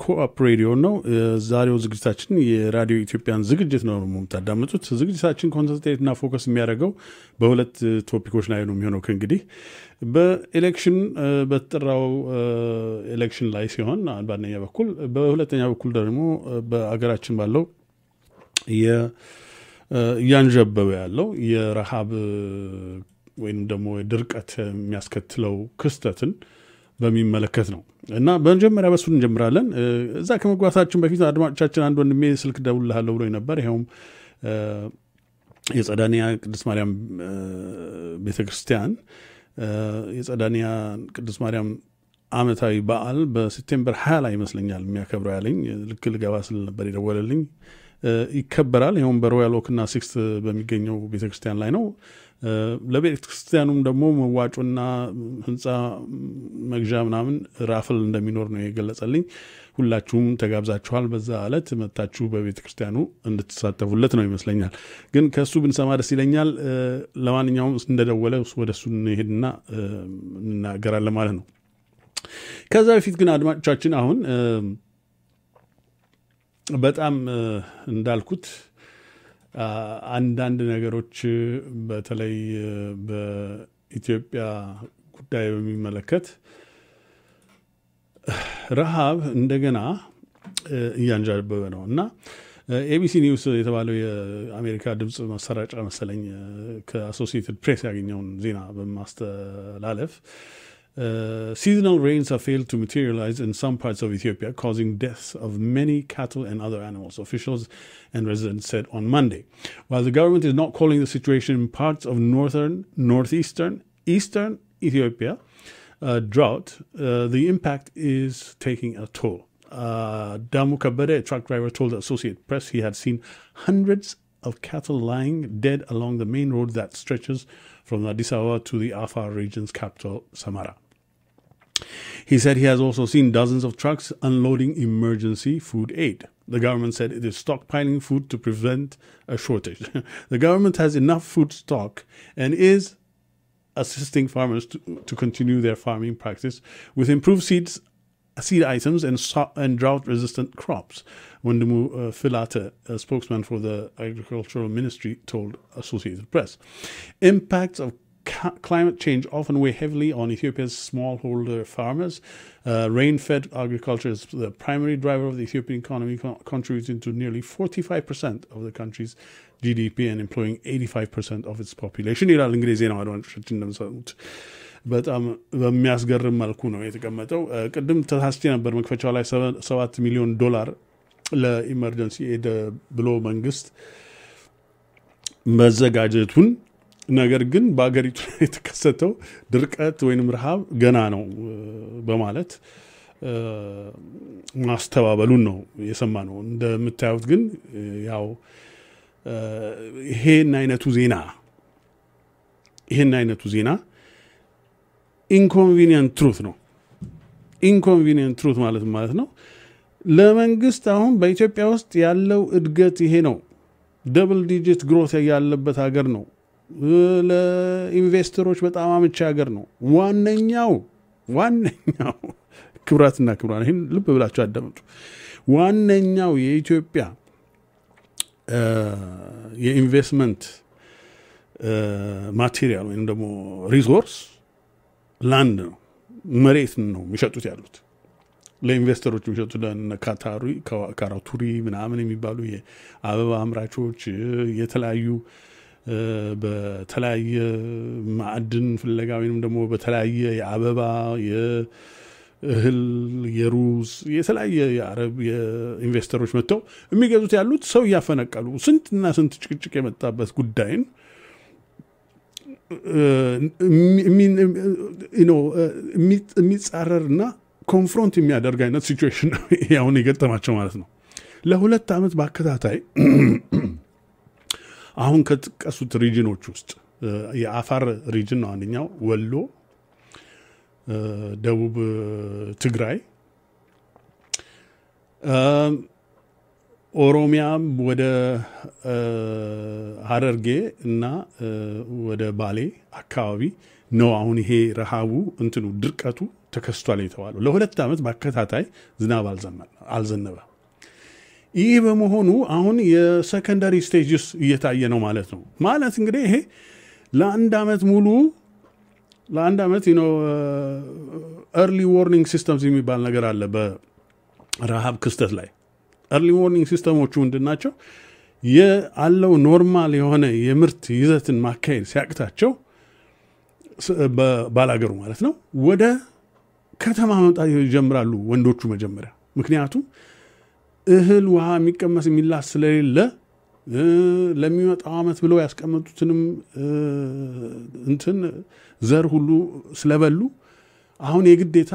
Co-op ሬዲዮ ነው። የዛሬው ዝግጅታችን የራዲዮ ኢትዮጵያን ዝግጅት ነው የምታዳምጡት። ዝግጅታችን concentrate እና focus የሚያደርገው በሁለት topic ኦች ላይ ነው የሚሆነው። ከእንግዲህ በ election በተጠራው election ላይ ሲሆን በአንደኛ በኩል፣ በሁለተኛ በኩል ደግሞ በአገራችን ባለው እያንዣበበ ያለው የረሃብ ወይንም ደግሞ ድርቀት የሚያስከትለው ክስተትን በሚመለከት ነው። እና በመጀመሪያ በሱ እንጀምራለን። እዛ ከመግባታችን በፊት አድማጮቻችን አንድ ወንድሜ ስልክ ደውልልሃለሁ ብሎኝ ነበር። ይኸውም የጸዳንያ ቅድስት ማርያም ቤተክርስቲያን የጸዳንያ ቅድስት ማርያም አመታዊ በዓል በ September 20 ላይ ይመስለኛል የሚያከብረው ያለኝ፣ ልክ ልገባ ስል ነበር የደወለልኝ። ይከበራል። ይኸውም በ Royal Oak ና 6th በሚገኘው ቤተክርስቲያን ላይ ነው። ለቤተክርስቲያኑም ደግሞ መዋጮና ህንፃ መግዣ ምናምን raffle እንደሚኖር ነው የገለጸልኝ። ሁላችሁም ተጋብዛችኋል። በዛ ዕለት መጥታችሁ በቤተክርስቲያኑ እንድትሳተፉለት ነው ይመስለኛል። ግን ከሱ ብንሰማ ደስ ይለኛል። ለማንኛውም እንደደወለ ወደ እሱ እንሄድና እንናገራለን ማለት ነው። ከዛ በፊት ግን አድማጮቻችን አሁን በጣም እንዳልኩት አንዳንድ ነገሮች በተለይ በኢትዮጵያ ጉዳይ በሚመለከት ረሃብ እንደገና እያንዣበበ ነው። እና ABC News የተባለው የአሜሪካ ድምፅ ማሰራጫ መሰለኝ ከ Associated Press ያገኘውን ዜና በማስተላለፍ፣ "Seasonal rains have failed to materialize in some parts of Ethiopia, causing deaths of many cattle and other animals, officials and residents said on Monday. While the government is not calling the situation in parts of northern, northeastern, eastern Ethiopia drought, the impact is taking a toll. Damu Kabede, a truck driver, told the Associated Press he had seen hundreds of cattle lying dead along the main road that stretches from Addis Ababa to the Afar region's capital, Samara. He said he has also seen dozens of trucks unloading emergency food aid. The government said it is stockpiling food to prevent a shortage. The government has enough food stock and is assisting farmers to continue their farming practice with improved seeds, seed items and drought-resistant crops," Wendimu Filate, a spokesman for the Agricultural Ministry, told Associated Press. Impacts of climate change often weigh heavily on Ethiopia's smallholder farmers. Rain-fed agriculture is the primary driver of the Ethiopian economy, contributing to nearly 45% of the country's GDP and employing 85% of its population ይላል። እንግዲህ ዜናው አድማጮቻችን እንደምሰሙት በጣም በሚያስገርም መልኩ ነው የተቀመጠው። ቅድም ተሳስቼ ነበር፣ መክፈቻው ላይ 7 ሚሊዮን ዶላር ለ emergency aid ብሎ መንግስት መዘጋጀቱን፣ ነገር ግን በሀገሪቱ ላይ የተከሰተው ድርቀት ወይንም ረሃብ ገና ነው በማለት ማስተባበሉን ነው የሰማነው። እንደምታዩት ግን ያው ይሄን አይነቱ ዜና inconvenient truth ነው። Inconvenient truth ማለት ማለት ነው ለመንግስት አሁን በኢትዮጵያ ውስጥ ያለው እድገት ይሄ ነው። Double digit growth ያለበት ሀገር ነው። ለ investor ኦች በጣም አመቺ ሀገር ነው። ዋነኛው ክቡራትና ክቡራን ይህን ልብ ብላችሁ አዳምጡ። ዋነኛው የኢትዮጵያ የኢንቨስትመንት material ወይም ደግሞ resource land ነው፣ መሬት ነው የሚሸጡት ያሉት፣ ለ investor ኦች የሚሸጡት ለእነ ካራቱሪ ምናምን የሚባሉ የአበባ አምራቾች፣ የተለያዩ በተለያየ ማዕድን ፍለጋ ወይም ደግሞ በተለያየ የአበባ፣ የእህል፣ የሩዝ፣ የተለያየ የአረብ የ investor ኦች መጥተው የሚገዙት ያሉት ሰው እያፈነቀሉ ስንትና ስንት ጭቅጭቅ የመጣበት ጉዳይን የሚጻረርና confront የሚያደርግ አይነት situation ነው ይሄ አሁን የገጠማቸው ማለት ነው። ለ2 ዓመት በአከታታይ አሁን ከጠቀሱት region ኦች ውስጥ የአፋር region ነው አንደኛው፣ ወሎ፣ ደቡብ ትግራይ፣ ኦሮሚያም ወደ ሀረርጌ እና ወደ ባሌ አካባቢ ነው አሁን ይሄ ረሃቡ እንትኑ ድርቀቱ ተከስቷል የተባለው። ለ2 ዓመት በአከታታይ ዝናብ አልዘነበም። ይህ በመሆኑ አሁን የ secondary stages እየታየ ነው ማለት ነው። ማለት እንግዲህ ይሄ ለአንድ ዓመት ሙሉ ለአንድ ዓመት early warning systems የሚባል ነገር አለ በረሃብ ክስተት ላይ። Early warning system ኦቹ ምንድን ናቸው? ያለው normal የሆነ የምርት ይዘትን ማካሄድ ሲያቅታቸው ባላገሩ ማለት ነው ወደ ከተማ መምጣት ይጀምራሉ ወንዶቹ መጀመሪያ። ምክንያቱም እህል ውሃ የሚቀመስ የሚላስ ስለሌለ ለሚመጣው ዓመት ብለው ያስቀመጡትንም እንትን ዘር ሁሉ ስለበሉ አሁን የግዴታ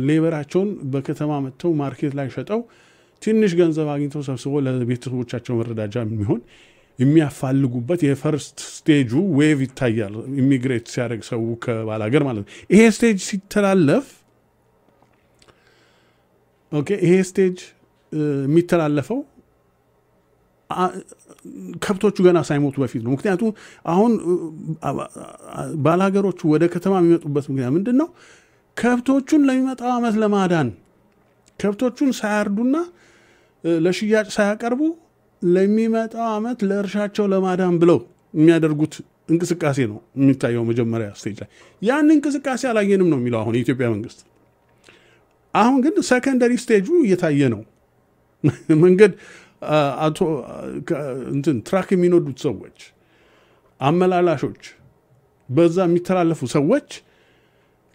labor ኣቸውን በከተማ መጥተው market ላይ ሸጠው ትንሽ ገንዘብ አግኝተው ሰብስበው ለቤተሰቦቻቸው መረዳጃ የሚሆን የሚያፋልጉበት የ first stage ኡ wave ይታያል። Immigrate ሲያደርግ ሰው ከባላገር ማለት ነው። ይሄ stage ሲተላለፍ okay፣ ይሄ stage የሚተላለፈው ከብቶቹ ገና ሳይሞቱ በፊት ነው። ምክንያቱም አሁን ባላገሮቹ ወደ ከተማ የሚመጡበት ምክንያት ምንድን ነው? ከብቶቹን ለሚመጣው ዓመት ለማዳን ከብቶቹን ሳያርዱና ለሽያጭ ሳያቀርቡ ለሚመጣው ዓመት ለእርሻቸው ለማዳን ብለው የሚያደርጉት እንቅስቃሴ ነው የሚታየው መጀመሪያ stage ላይ። ያን እንቅስቃሴ አላየንም ነው የሚለው አሁን የኢትዮጵያ መንግስት። አሁን ግን secondary stage ኡ እየታየ ነው። መንገድ አቶ እንትን truck የሚነዱት ሰዎች፣ አመላላሾች፣ በዛ የሚተላለፉ ሰዎች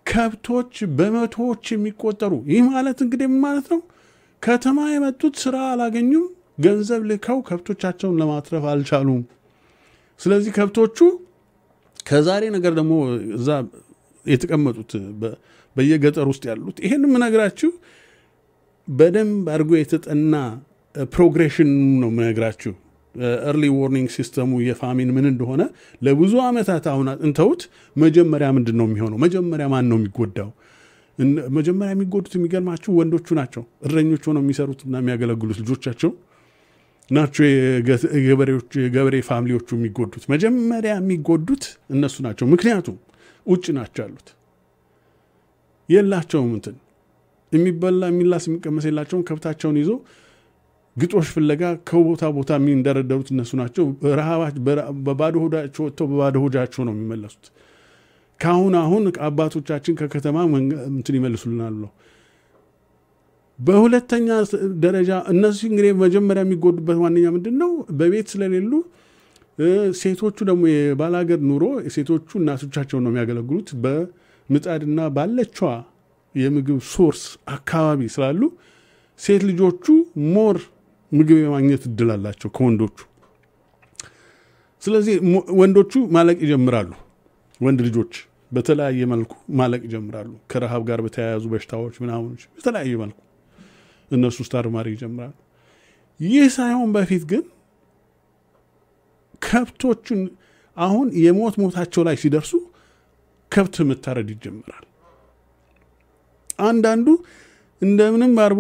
ከብቶች በመቶዎች የሚቆጠሩ። ይህ ማለት እንግዲህ ምን ማለት ነው? ከተማ የመጡት ስራ አላገኙም፣ ገንዘብ ልከው ከብቶቻቸውን ለማትረፍ አልቻሉም። ስለዚህ ከብቶቹ ከዛሬ ነገር ደግሞ እዛ የተቀመጡት በየገጠር ውስጥ ያሉት ይሄን የምነግራችሁ በደንብ አድርጎ የተጠና progression ነው የምነግራችሁ። Early warning system ኡ የ famine ምን እንደሆነ ለብዙ ዓመታት አሁን አጥንተውት መጀመሪያ ምንድን ነው የሚሆነው? መጀመሪያ ማን ነው የሚጎዳው? መጀመሪያ የሚጎዱት የሚገርማችሁ ወንዶቹ ናቸው። እረኞች ሆነው የሚሰሩትና የሚያገለግሉት ልጆቻቸው ናቸው። የገበሬዎቹ የገበሬ family ዎቹ የሚጎዱት መጀመሪያ የሚጎዱት እነሱ ናቸው። ምክንያቱም ውጭ ናቸው ያሉት፣ የላቸውም እንትን የሚበላ የሚላስ የሚቀመስ የላቸውም። ከብታቸውን ይዞ ግጦሽ ፍለጋ ከቦታ ቦታ የሚንደረደሩት እነሱ ናቸው። በባዶ ሆዳቸው ወጥተው በባዶ ሆዳቸው ነው የሚመለሱት። ከአሁን አሁን አባቶቻችን ከከተማ እንትን ይመልሱልናል ብለው። በሁለተኛ ደረጃ እነዚህ እንግዲህ መጀመሪያ የሚጎዱበት ዋነኛ ምንድን ነው? በቤት ስለሌሉ ሴቶቹ ደግሞ የባላገር ኑሮ ሴቶቹ እናቶቻቸውን ነው የሚያገለግሉት። በምጣድና ባለቿ የምግብ source አካባቢ ስላሉ ሴት ልጆቹ more ምግብ የማግኘት እድል አላቸው ከወንዶቹ። ስለዚህ ወንዶቹ ማለቅ ይጀምራሉ። ወንድ ልጆች በተለያየ መልኩ ማለቅ ይጀምራሉ። ከረሃብ ጋር በተያያዙ በሽታዎች ምናምኖች በተለያየ መልኩ እነሱ starve ማድረግ ይጀምራሉ። ይህ ሳይሆን በፊት ግን ከብቶቹን አሁን የሞት ሞታቸው ላይ ሲደርሱ ከብት መታረድ ይጀምራል። አንዳንዱ እንደምንም አርቦ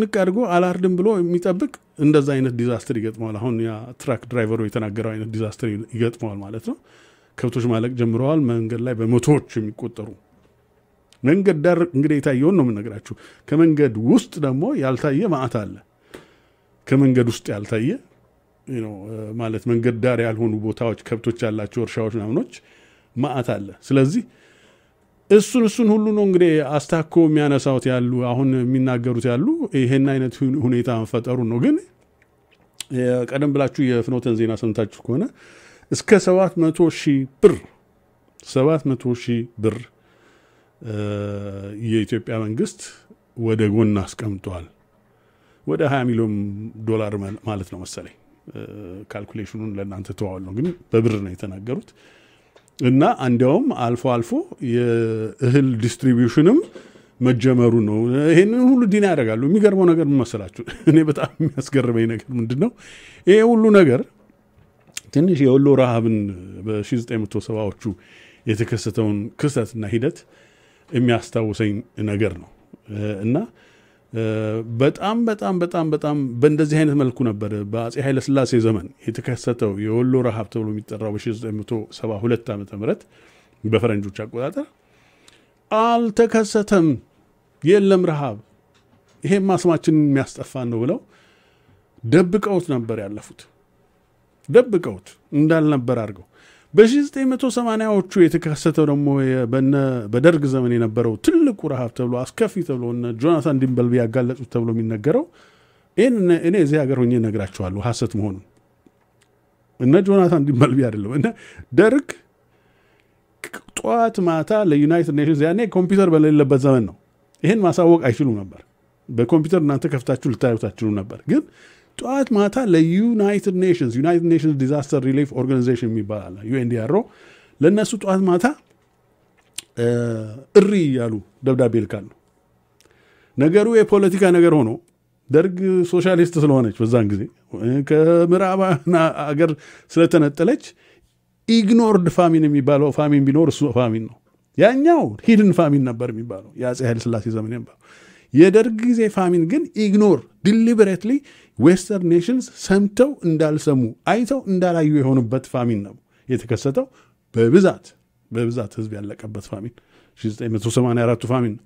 ንቅ አድርጎ አላርድም ብሎ የሚጠብቅ እንደዛ አይነት disaster ይገጥመዋል። አሁን ያ truck driver ኡ የተናገረው አይነት disaster ይገጥመዋል ማለት ነው። ከብቶች ማለቅ ጀምረዋል። መንገድ ላይ በመቶዎች የሚቆጠሩ መንገድ ዳር እንግዲህ የታየውን ነው የምነግራችሁ። ከመንገድ ውስጥ ደግሞ ያልታየ ማዕት አለ። ከመንገድ ውስጥ ያልታየ ማለት መንገድ ዳር ያልሆኑ ቦታዎች ከብቶች ያላቸው እርሻዎች ምናምኖች ማዕት አለ። ስለዚህ እሱን ሁሉ ነው እንግዲህ አስታኮ የሚያነሳውት ያሉ አሁን የሚናገሩት ያሉ ይሄን አይነት ሁኔታ መፈጠሩ ነው። ግን ቀደም ብላችሁ የፍኖተን ዜና ሰምታችሁ ከሆነ እስከ 700,000 ብር 700,000 ብር የኢትዮጵያ መንግስት ወደ ጎን አስቀምጧል። ወደ 20 ሚሊዮን ዶላር ማለት ነው መሰለኝ። Calculation ኡን ለእናንተ ተዋዋል ነው፣ ግን በብር ነው የተናገሩት። እና እንዲያውም አልፎ አልፎ የእህል distribution ም መጀመሩ ነው። ይሄንን ሁሉ deny ያደርጋሉ። የሚገርመው ነገር ምን መሰላችሁ? እኔ በጣም የሚያስገርመኝ ነገር ምንድን ነው? ይሄ ሁሉ ነገር ትንሽ የወሎ ረሃብን በ1970ዎቹ የተከሰተውን ክስተትና ሂደት የሚያስታውሰኝ ነገር ነው። እና በጣም በጣም በጣም በጣም በእንደዚህ አይነት መልኩ ነበር በአፄ ኃይለ ሥላሴ ዘመን የተከሰተው የወሎ ረሃብ ተብሎ የሚጠራው በ1972 ዓመተ ምህረት በፈረንጆች አቆጣጠር አልተከሰተም። የለም ረሃብ፣ ይሄማ ስማችንን የሚያስጠፋን ነው ብለው ደብቀውት ነበር ያለፉት። ደብቀውት እንዳልነበር አድርገው በ1980ዎቹ የተከሰተው ደግሞ በደርግ ዘመን የነበረው ትልቁ ረሃብ ተብሎ አስከፊ ተብሎ እነ ጆናታን ዲምበልቢ ያጋለጡት ተብሎ የሚነገረው ይሄን እኔ እዚህ ሀገር ሆኜ እነግራቸዋለሁ ሐሰት መሆኑን። እነ ጆናታን ዲምበልቢ አይደለም፣ እነ ደርግ ጠዋት ማታ ለ United Nations፣ ያኔ ኮምፒውተር በሌለበት ዘመን ነው፣ ይሄን ማሳወቅ አይችሉም ነበር። በኮምፒውተር እናንተ ከፍታችሁ ልታዩት አትችሉም ነበር። ግን ጠዋት ማታ ለ United Nations፣ United Nations Disaster Relief Organization የሚባል አለ፣ UNDRO፣ ለእነሱ ጠዋት ማታ እሪ እያሉ ደብዳቤ ይልካሉ። ነገሩ የፖለቲካ ነገር ሆኖ ደርግ ሶሻሊስት ስለሆነች በዛን ጊዜ ከምዕራባውያን አገር ስለተነጠለች ignored famine የሚባለው famine ቢኖር እሱ famine ነው። ያኛው hidden famine ነበር የሚባለው የአፄ ኃይለ ሥላሴ ዘመን የነበረው። የደርግ ጊዜ famine ግን ignore deliberately Western nations ሰምተው እንዳልሰሙ አይተው እንዳላዩ የሆኑበት famine ነው የተከሰተው። በብዛት ህዝብ ያለቀበት famine 1984 famine ነው።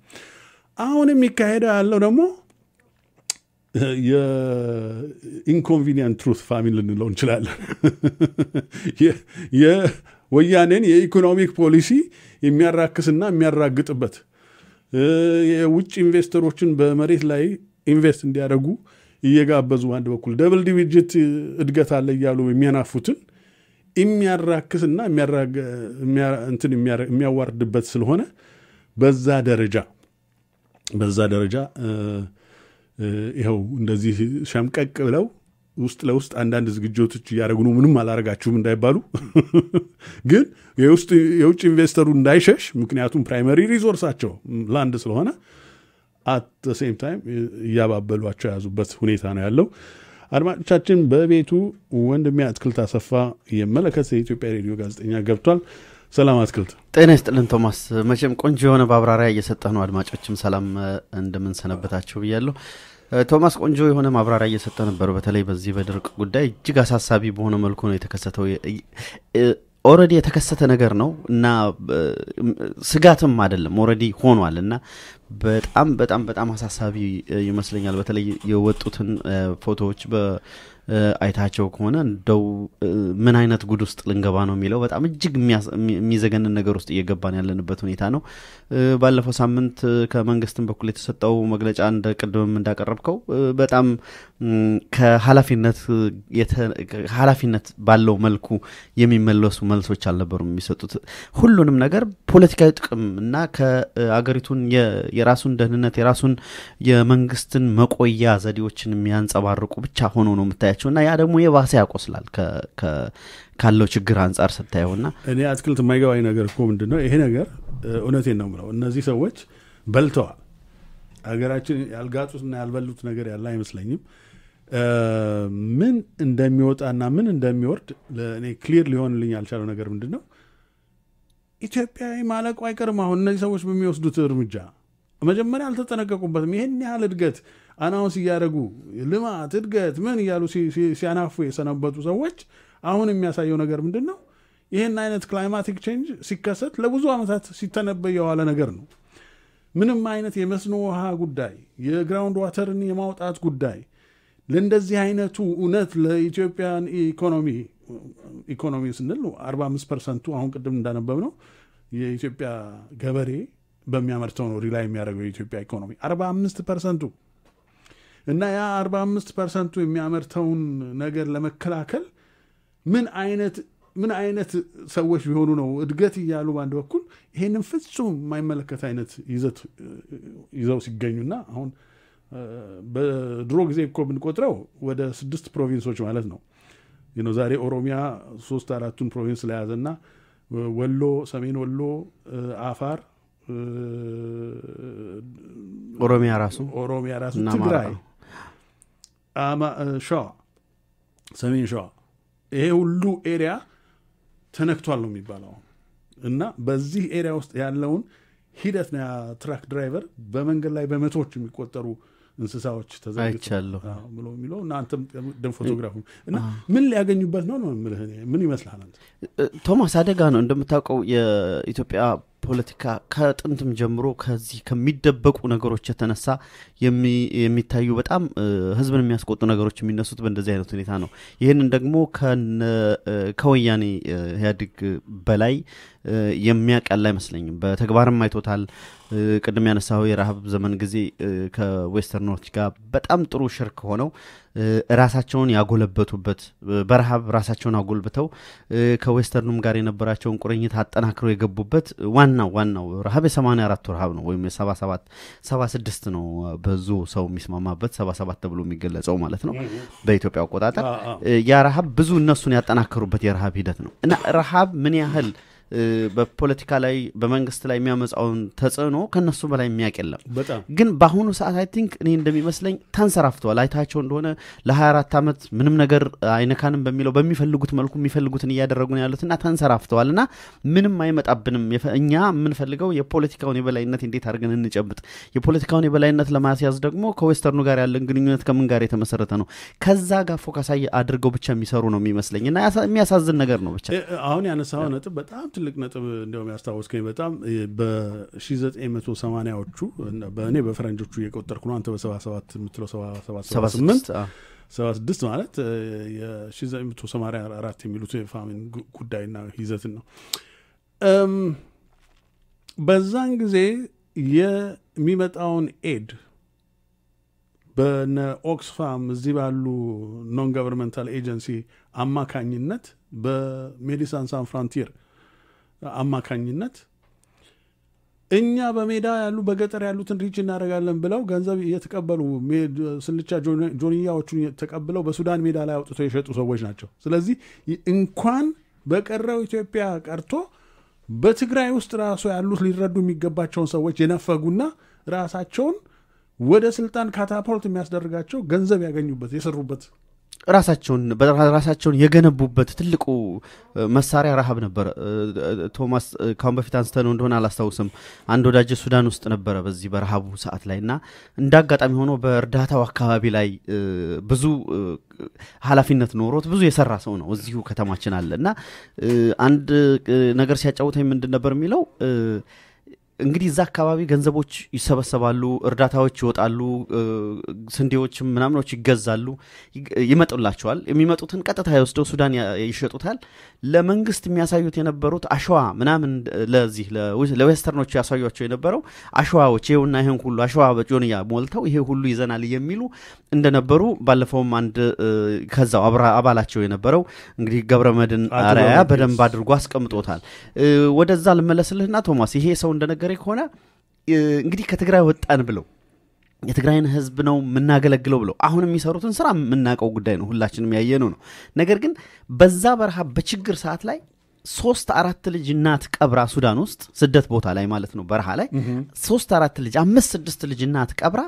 አሁን የሚካሄደው ያለው ደግሞ የ inconvenient truth famine ልንለው እንችላለን። የወያኔን የ economic policy የሚያራክስና የሚያራግጥበት፣ የውጭ investor ኦችን በመሬት ላይ invest እንዲያደርጉ እየጋበዙ አንድ በኩል double digit እድገት አለ እያሉ የሚያናፉትን የሚያራክስና እንትን የሚያዋርድበት ስለሆነ በዛ ደረጃ ይኸው እንደዚህ ሸምቀቅ ብለው ውስጥ ለውስጥ አንዳንድ ዝግጅቶች እያደረጉ ነው። ምንም አላረጋችሁም እንዳይባሉ፣ ግን የውጭ investor ኡ እንዳይሸሽ፣ ምክንያቱም primary resource ኣቸው land ስለሆነ at same time እያባበሏቸው የያዙበት ሁኔታ ነው ያለው። አድማጮቻችን፣ በቤቱ ወንድሜ አትክልት አሰፋ የመለከት የኢትዮጵያ ሬዲዮ ጋዜጠኛ ገብቷል። ሰላም አትክልት። ጤና ይስጥልን ቶማስ። መቼም ቆንጆ የሆነ ማብራሪያ እየሰጠህ ነው። አድማጮችም ሰላም እንደምንሰነበታችሁ ብያለሁ። ቶማስ፣ ቆንጆ የሆነ ማብራሪያ እየሰጠ ነበር። በተለይ በዚህ በድርቅ ጉዳይ እጅግ አሳሳቢ በሆነ መልኩ ነው የተከሰተው። Already የተከሰተ ነገር ነው እና ስጋትም አይደለም፣ already ሆኗል እና በጣም በጣም በጣም አሳሳቢ ይመስለኛል። በተለይ የወጡትን ፎቶዎች አይታቸው ከሆነ እንደው ምን አይነት ጉድ ውስጥ ልንገባ ነው የሚለው በጣም እጅግ የሚዘገንን ነገር ውስጥ እየገባን ያለንበት ሁኔታ ነው። ባለፈው ሳምንት ከመንግስትም በኩል የተሰጠው መግለጫ እንደ ቅድምም እንዳቀረብከው በጣም ከኃላፊነት ባለው መልኩ የሚመለሱ መልሶች አልነበሩም የሚሰጡት። ሁሉንም ነገር ፖለቲካዊ ጥቅም እና ከአገሪቱን የራሱን ደህንነት የራሱን የመንግስትን መቆያ ዘዴዎችን የሚያንጸባርቁ ብቻ ሆኖ ነው የምታያቸው እና ያ ደግሞ የባሰ ያቆስላል ካለው ችግር አንጻር ስታየውና እኔ አትክልት የማይገባኝ ነገር እኮ ምንድን ነው ይሄ ነገር? እውነቴን ነው የምለው፣ እነዚህ ሰዎች በልተዋል። ሀገራችን ያልጋጡትና ያልበሉት ነገር ያለ አይመስለኝም። ምን እንደሚወጣና ምን እንደሚወርድ ለእኔ clear ሊሆንልኝ ያልቻለው ነገር ምንድን ነው? ኢትዮጵያዊ ማለቁ አይቀርም። አሁን እነዚህ ሰዎች በሚወስዱት እርምጃ መጀመሪያ አልተጠነቀቁበትም። ይህን ያህል እድገት announce እያደረጉ፣ ልማት እድገት ምን እያሉ ሲያናፉ የሰነበቱ ሰዎች አሁን የሚያሳየው ነገር ምንድን ነው? ይህን አይነት climatic change ሲከሰት ለብዙ ዓመታት ሲተነበይ የዋለ ነገር ነው። ምንም አይነት የመስኖ ውሃ ጉዳይ፣ የ ground water ን የማውጣት ጉዳይ ለእንደዚህ አይነቱ እውነት ለኢትዮጵያን ኢኮኖሚ ስንል 45% ኡ አሁን ቅድም እንዳነበብነው የኢትዮጵያ ገበሬ በሚያመርተው ነው rely የሚያደርገው የኢትዮጵያ ኢኮኖሚ 45% ኡ። እና ያ 45% ኡ የሚያመርተውን ነገር ለመከላከል ምን አይነት ሰዎች ቢሆኑ ነው እድገት እያሉ በአንድ በኩል ይሄንን ፍጹም የማይመለከት አይነት ይዘት ይዘው ሲገኙና አሁን በድሮ ጊዜ እኮ ብንቆጥረው ወደ ስድስት province ኦች ማለት ነው። ዛሬ ኦሮሚያ ሶስት አራቱን province ስለያዘና ወሎ፣ ሰሜን ወሎ፣ አፋር፣ ኦሮሚያ ራሱ ኦሮሚያ ራሱ፣ እና አማራ። ትግራይ፣ ሸዋ፣ ሰሜን ሸዋ፣ ይሄ ሁሉ area ተነክቷል ነው የሚባለው። እና በዚህ area ውስጥ ያለውን ሂደት ነው ያ truck driver በመንገድ ላይ በመቶዎች የሚቆጠሩ እንስሳዎች ተዘርግተው አይቻለሁ። አዎ ብሎ የሚለው እና አንተም ደም ፎቶግራፉ እና ምን ሊያገኙበት ነው ነው የምልህ እኔ። ምን ይመስልሃል አንተ? ቶማስ፣ አደጋ ነው። እንደምታውቀው የኢትዮጵያ ፖለቲካ ከጥንትም ጀምሮ ከዚህ ከሚደበቁ ነገሮች የተነሳ የሚታዩ በጣም ህዝብን የሚያስቆጡ ነገሮች የሚነሱት በእንደዚህ አይነት ሁኔታ ነው። ይህንን ደግሞ ከወያኔ ኢህአዴግ በላይ የሚያውቅ ያለ አይመስለኝም። በተግባርም አይቶታል። ቅድም ያነሳው የረሃብ ዘመን ጊዜ ከ western ኦች ጋር በጣም ጥሩ ሽርክ ሆነው ራሳቸውን ያጎለበቱበት፣ በረሃብ ራሳቸውን አጎልብተው ከ western ኡም ጋር የነበራቸውን ቁርኝት አጠናክረው የገቡበት ዋናው ዋናው ረሃብ የ84ቱ ረሃብ ነው ወይም የ77 76 ነው፣ ብዙ ሰው የሚስማማበት 77 ተብሎ የሚገለጸው ማለት ነው በኢትዮጵያ አቆጣጠር። ያ ረሃብ ብዙ እነሱን ያጠናከሩበት የረሃብ ሂደት ነው። እና ረሃብ ምን ያህል በፖለቲካ ላይ፣ በመንግስት ላይ የሚያመጣውን ተጽዕኖ ከነሱ በላይ የሚያውቅ የለም። በጣም። ግን በአሁኑ ሰዓት I think እኔ እንደሚመስለኝ ተንሰራፍተዋል። አይታቸው እንደሆነ ለ24 ዓመት ምንም ነገር አይነካንም በሚለው በሚፈልጉት መልኩ የሚፈልጉትን እያደረጉ ነው ያሉት እና ተንሰራፍተዋል። እና ምንም አይመጣብንም፣ እኛ የምንፈልገው የፖለቲካውን የበላይነት እንዴት አድርገን እንጨብጥ፣ የፖለቲካውን የበላይነት ለማስያዝ ደግሞ ከ western ኡ ጋር ያለን ግንኙነት ከምን ጋር የተመሰረተ ነው፣ ከዛ ጋር focus አድርገው ብቻ የሚሰሩ ነው የሚመስለኝ። እና የሚያሳዝን ነገር ነው ብቻ። አሁን ያነሳው ነጥብ በጣም ትልቅ ነጥብ። እንዲያውም ያስታወስከኝ በጣም በ1980ዎቹ፣ በእኔ በፈረንጆቹ እየቆጠርኩ ነው፣ አንተ በ77 የምትለው 77፣ 78፣ 76 ማለት የ1984 የሚሉት የ famine ጉዳይና ይዘትን ነው። በዛን ጊዜ የሚመጣውን aid በነ ኦክስፋም እዚህ ባሉ non governmental agency አማካኝነት፣ በ Médecins Sans Frontières አማካኝነት እኛ በሜዳ ያሉ በገጠር ያሉትን reach እናደርጋለን ብለው ገንዘብ እየተቀበሉ፣ ስልቻ ጆንያዎቹን ተቀብለው በሱዳን ሜዳ ላይ አውጥተው የሸጡ ሰዎች ናቸው። ስለዚህ እንኳን በቀረው ኢትዮጵያ ቀርቶ በትግራይ ውስጥ ራሱ ያሉት ሊረዱ የሚገባቸውን ሰዎች የነፈጉና ራሳቸውን ወደ ስልጣን catapult የሚያስደርጋቸው ገንዘብ ያገኙበት፣ የሰሩበት ራሳቸውን የገነቡበት ትልቁ መሳሪያ ረሃብ ነበረ። ቶማስ፣ ካሁን በፊት አንስተነው እንደሆነ አላስታውስም። አንድ ወዳጅ ሱዳን ውስጥ ነበረ በዚህ በረሃቡ ሰዓት ላይ። እና እንደ አጋጣሚ ሆኖ በእርዳታው አካባቢ ላይ ብዙ ኃላፊነት ኖሮት ብዙ የሰራ ሰው ነው። እዚሁ ከተማችን አለ። እና አንድ ነገር ሲያጫውተኝ ምንድን ነበር የሚለው፣ እንግዲህ እዛ አካባቢ ገንዘቦች ይሰበሰባሉ፣ እርዳታዎች ይወጣሉ፣ ስንዴዎችም ምናምኖች ይገዛሉ፣ ይመጡላቸዋል። የሚመጡትን ቀጥታ ወስደው ሱዳን ይሸጡታል። ለመንግስት የሚያሳዩት የነበሩት አሸዋ ምናምን፣ ለዚህ ለ western ኦቹ ያሳዩቸው የነበረው አሸዋዎች ይኸውና ይህን ሁሉ አሸዋ በጆንያ ሞልተው ይሄ ሁሉ ይዘናል የሚሉ እንደነበሩ ባለፈውም አንድ ከዛው አባላቸው የነበረው እንግዲህ ገብረ መድህን አርአያ በደንብ አድርጎ አስቀምጦታል። ወደዛ ልመለስልህና ቶማስ፣ ይሄ ሰው እንደነገረ ከሆነ እንግዲህ ከትግራይ ወጣን ብለው፣ የትግራይን ህዝብ ነው የምናገለግለው ብለው አሁን የሚሰሩትን ስራ የምናውቀው ጉዳይ ነው፣ ሁላችንም ያየነው ነው። ነገር ግን በዛ በረሃ በችግር ሰዓት ላይ ሶስት አራት ልጅ እናት ቀብራ፣ ሱዳን ውስጥ ስደት ቦታ ላይ ማለት ነው፣ በረሃ ላይ ሶስት አራት ልጅ፣ አምስት ስድስት ልጅ እናት ቀብራ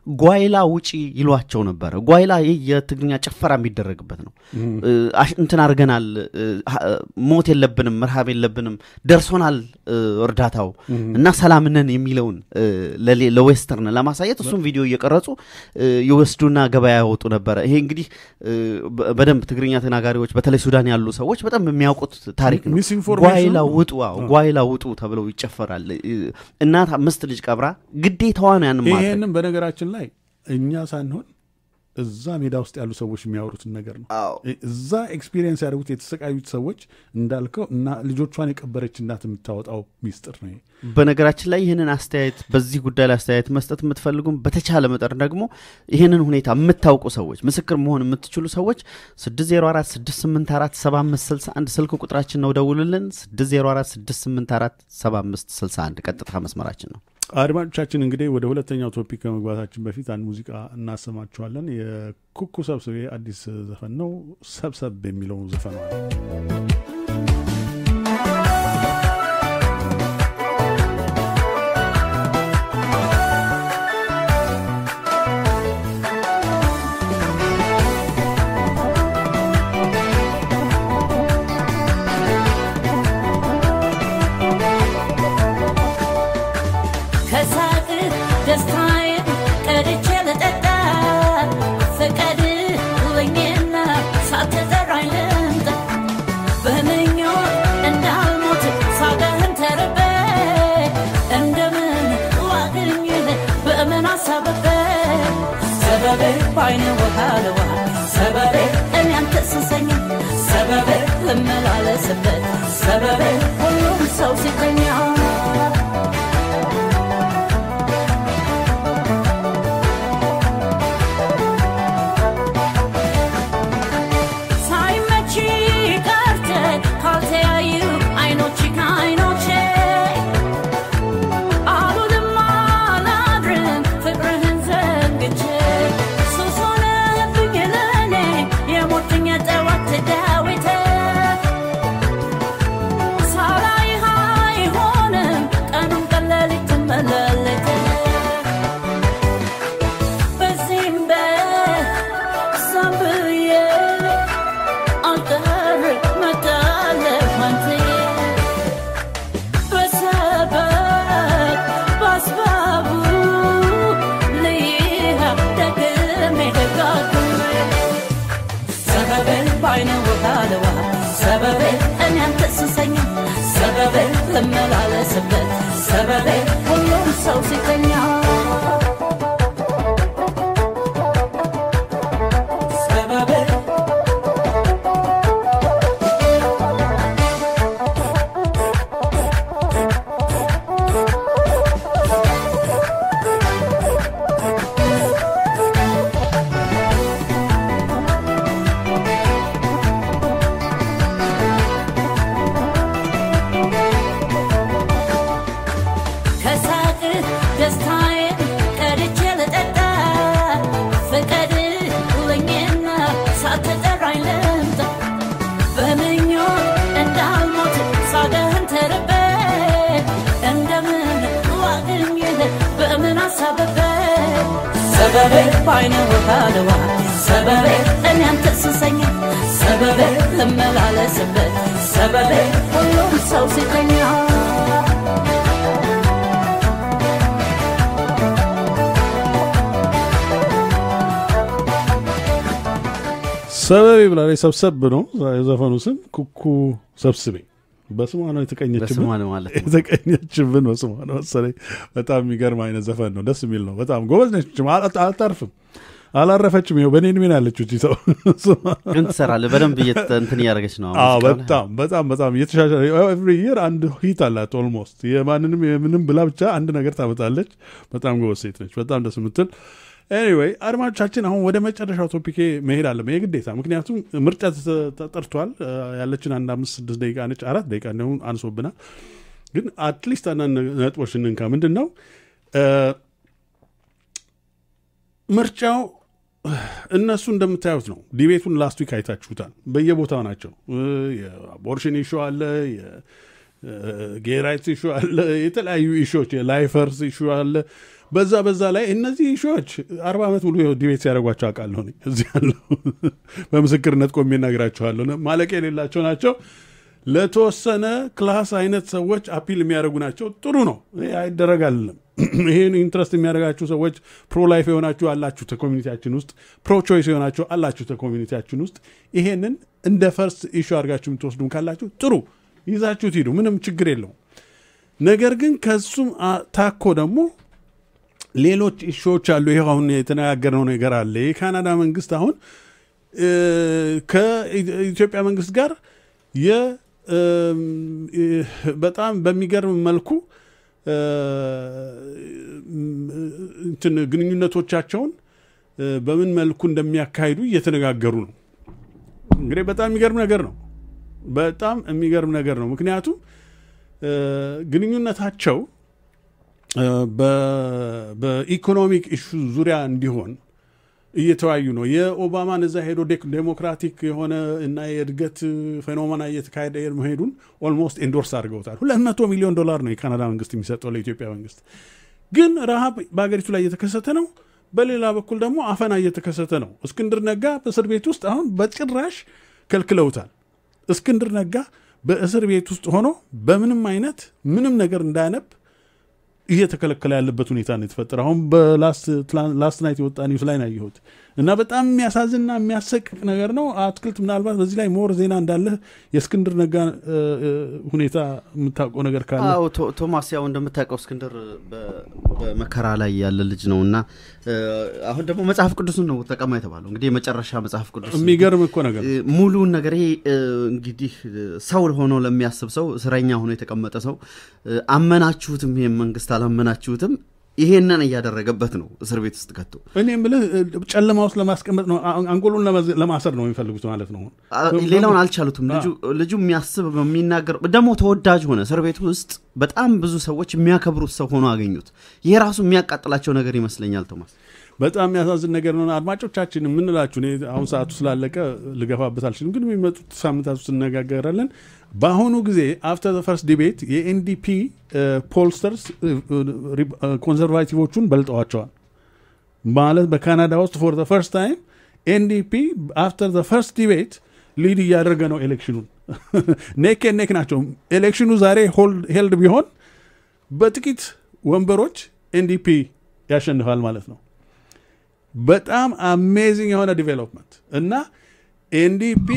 ጓይላ ውጪ ይሏቸው ነበረ። ጓይላ ይህ የትግርኛ ጭፈራ የሚደረግበት ነው። እንትን አድርገናል፣ ሞት የለብንም፣ ረሃብ የለብንም፣ ደርሶናል እርዳታው እና ሰላም ነን የሚለውን ለ western ለማሳየት እሱም ቪዲዮ እየቀረጹ ይወስዱና ገበያ ያወጡ ነበረ። ይሄ እንግዲህ በደንብ ትግርኛ ተናጋሪዎች በተለይ ሱዳን ያሉ ሰዎች በጣም የሚያውቁት ታሪክ ነው። ጓይላ ውጡ፣ ጓይላ ውጡ ተብለው ይጨፈራል። እናት አምስት ልጅ ቀብራ ግዴታዋ ነው ያን ማድረግ። ይሄንን በነገራችን ላይ እኛ ሳንሆን እዛ ሜዳ ውስጥ ያሉ ሰዎች የሚያወሩትን ነገር ነው። እዛ experience ያደረጉት፣ የተሰቃዩት ሰዎች፣ እንዳልከው እና ልጆቿን የቀበረች እናት የምታወጣው ሚስጥር ነው። በነገራችን ላይ ይህንን አስተያየት፣ በዚህ ጉዳይ ላይ አስተያየት መስጠት የምትፈልጉም፣ በተቻለ መጠን ደግሞ ይህንን ሁኔታ የምታውቁ ሰዎች፣ ምስክር መሆን የምትችሉ ሰዎች 604 684 7561 ስልክ ቁጥራችን ነው። ደውሉልን። 604 684 7561 ቀጥታ መስመራችን ነው። አድማጮቻችን፣ እንግዲህ ወደ ሁለተኛው topic ከመግባታችን በፊት አንድ ሙዚቃ እናሰማችኋለን። የኩኩ ሰብስቤ አዲስ ዘፈን ነው። ሰብሰብ የሚለው ዘፈኗ ነው። ከሳቅህ ደስታዬን ቀድቼ ልጠጣ። ባይነ ወሃለዋ ሰበቤ እኔ አንተ ሱሰኛ ሰበቤ ልመላለስበት ሰበቤ ሁሉም ሰው ሲተኛ ሳይመች ቀርተ ካልተያዩ አይኖች ከአይኖቼ አሉልም አላድርም ፍቅርህን ዘንግቼ ሱስ ሆነህብኝ ለኔ የሞትኝ ጠዋት ዳዊቴ ሳላይህ አይሆንም ቀኑም ቀን ሌሊትም ሌሊቴ በዚህም በዛም ብዬ አልቀር እመጣለሁ አንተዬ በሰበብ በአስባቡ ልይህ ደግሜ ደጋግሜ ሰበቤ ባይነ ወሃለዋ ሰበቤ እኔ አንተ ሱሰኛ ሰበቤ ልመላለስበት ሰበቤ ሁሉም ሰው ሲተኛ ሰበቤ ከሳቅህ ደስታዬን ቀድቼ ልጠጣ ፍቀድልኝና ሳትጠራኝ ልምጣ በምኞት እንዳልሞት ሳቅህን ተርቤ እንደምን ላግኝህ በምን አሳብቤ ሰበቤ ባይነ ወሃለዋ ሰበቤ እኔ አንተ ሱሰኛ ሰበቤ ልመላለስበት ሰበቤ ሁሉም ሰው ሲተኛ ሰበቤ ብላለች። ሰብሰብ ነው የዘፈኑ ስም። ኩኩ ሰብስቤ በስሟ ነው የተቀኘችብን። በስሟ ነው ማለት ነው። የተቀኘችብን በስሟ ነው መሰለኝ። በጣም የሚገርም አይነት ዘፈን ነው። ደስ የሚል ነው። በጣም ጎበዝ ነች። አታርፍም፣ አላረፈችም። ይኸው በእኔ እድሜ ነው ያለችው እቺ ሰው። ግን ትሰራለህ በደንብ እንትን እያደረገች ነው። አሁን አዎ ሙዚቃው ላይ። በጣም በጣም በጣም እየተሻሻለ every year አንድ hit አላት almost የማንንም የምንም ብላ ብቻ አንድ ነገር ታመጣለች። በጣም ጎበዝ ሴት ነች። በጣም ደስ የምትል። Anyway አድማጮቻችን፣ አሁን ወደ መጨረሻው topic ኤ መሄድ አለብን የግዴታ፣ ምክንያቱም ምርጫ ተጠርቷል። ያለችን አንድ 5 6 ደቂቃ ነች፣ 4 ደቂቃ እንደውም አንሶብናል። ግን at least አንዳንድ ነጥቦች እንንካ። ምንድን ነው ምርጫው? እነሱ እንደምታዩት ነው። Debate ኡን last week አይታችሁታል። በየቦታው ናቸው። የ abortion issue አለ፣ የ gay rights issue አለ፣ የተለያዩ issue ዎች፣ የ lifers issue አለ። በዛ በዛ ላይ እነዚህ issue ዎች 40 ዓመት ሙሉ debate ሲያደርጓቸው አውቃለሁ። እኔ እዚህ ያለው በምስክርነት ቆሜ እናግራችኋለሁ። ማለቂያ የሌላቸው ናቸው። ለተወሰነ class አይነት ሰዎች appeal የሚያደርጉ ናቸው። ጥሩ ነው፣ ይሄ አይደረግ አይደለም። ይሄን interest የሚያደርጋችሁ ሰዎች pro life የሆናችሁ አላችሁ ተ community ያችን ውስጥ፣ pro choice የሆናችሁ አላችሁ ተ community ያችን ውስጥ፣ ይሄንን እንደ first issue አድርጋችሁ የምትወስዱም ካላችሁ ጥሩ፣ ይዛችሁት ሂዱ፣ ምንም ችግር የለውም። ነገር ግን ከሱም ታኮ ደግሞ ሌሎች issue ዎች አሉ። ይሄ አሁን የተነጋገርነው ነገር አለ። የካናዳ መንግስት አሁን ከኢትዮጵያ መንግስት ጋር በጣም በሚገርም መልኩ እንትን ግንኙነቶቻቸውን በምን መልኩ እንደሚያካሂዱ እየተነጋገሩ ነው። እንግዲህ በጣም የሚገርም ነገር ነው። በጣም የሚገርም ነገር ነው። ምክንያቱም ግንኙነታቸው በ economic issue ዙሪያ እንዲሆን እየተወያዩ ነው። የኦባማን እዛ ሄዶ ዴሞክራቲክ የሆነ እና የእድገት phenomena እየተካሄደ መሄዱን almost endorse አድርገውታል። 200 ሚሊዮን ዶላር ነው የካናዳ መንግስት የሚሰጠው ለኢትዮጵያ መንግስት። ግን ረሃብ በሀገሪቱ ላይ እየተከሰተ ነው። በሌላ በኩል ደግሞ አፈና እየተከሰተ ነው። እስክንድር ነጋ በእስር ቤት ውስጥ አሁን በጭራሽ ከልክለውታል። እስክንድር ነጋ በእስር ቤት ውስጥ ሆኖ በምንም አይነት ምንም ነገር እንዳያነብ እየተከለከለ ያለበት ሁኔታ ነው የተፈጠረ። አሁን በ last night የወጣ news ላይ ነው ያየሁት። እና በጣም የሚያሳዝንና የሚያሰቅቅ ነገር ነው። አትክልት፣ ምናልባት በዚህ ላይ more ዜና እንዳለህ፣ የእስክንድር ነጋ ሁኔታ የምታውቀው ነገር ካለ። አዎ ቶማስ፣ ያው እንደምታውቀው እስክንድር በመከራ ላይ ያለ ልጅ ነው። እና አሁን ደግሞ መጽሐፍ ቅዱስን ነው ተቀማ የተባለው። እንግዲህ የመጨረሻ መጽሐፍ ቅዱስ። የሚገርም እኮ ነገር። ሙሉውን ነገር። ይሄ እንግዲህ ሰው ሆኖ ለሚያስብ ሰው፣ እስረኛ ሆኖ የተቀመጠ ሰው፣ አመናችሁትም ይሄን መንግስት አላመናችሁትም ይሄንን እያደረገበት ነው እስር ቤት ውስጥ ከቶ። እኔ የምልህ ጨለማ ውስጥ ለማስቀመጥ ነው፣ አንጎሉን ለማሰር ነው የሚፈልጉት ማለት ነው። ሌላውን አልቻሉትም። ልጁ የሚያስብ፣ የሚናገር፣ ደግሞ ተወዳጅ ሆነ። እስር ቤት ውስጥ በጣም ብዙ ሰዎች የሚያከብሩት ሰው ሆኖ አገኙት። ይሄ ራሱ የሚያቃጥላቸው ነገር ይመስለኛል ቶማስ። በጣም የሚያሳዝን ነገር ነው። አድማጮቻችን የምንላችሁ፣ እኔ አሁን ሰዓቱ ስላለቀ ልገፋበት አልችልም፣ ግን የሚመጡት ሳምንታት ውስጥ እንነጋገራለን። በአሁኑ ጊዜ after the first debate የ NDP pollsters Conservative ኦቹን በልጠዋቸዋል። ማለት በካናዳ ውስጥ for the first time NDP after the first debate lead እያደረገ ነው election ኑን። Neck and neck ናቸው። Election ኑ ዛሬ held ቢሆን በጥቂት ወንበሮች NDP ያሸንፋል ማለት ነው። በጣም amazing የሆነ development። እና NDP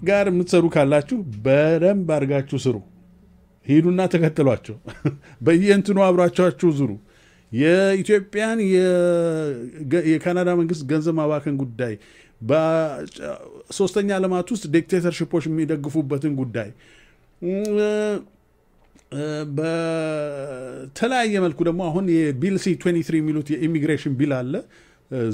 ጋር የምትሰሩ ካላችሁ በደንብ አድርጋችሁ ስሩ። ሂዱና ተከተሏቸው። በየእንትኑ አብሯቸኋችሁ ዙሩ። የኢትዮጵያን የካናዳ መንግስት ገንዘብ ማባከን ጉዳይ፣ በሶስተኛ ዓለማት ውስጥ dictatorship ኦች የሚደግፉበትን ጉዳይ፣ በተለያየ መልኩ ደግሞ አሁን የ Bill C 23 የሚሉት የ immigration bill አለ።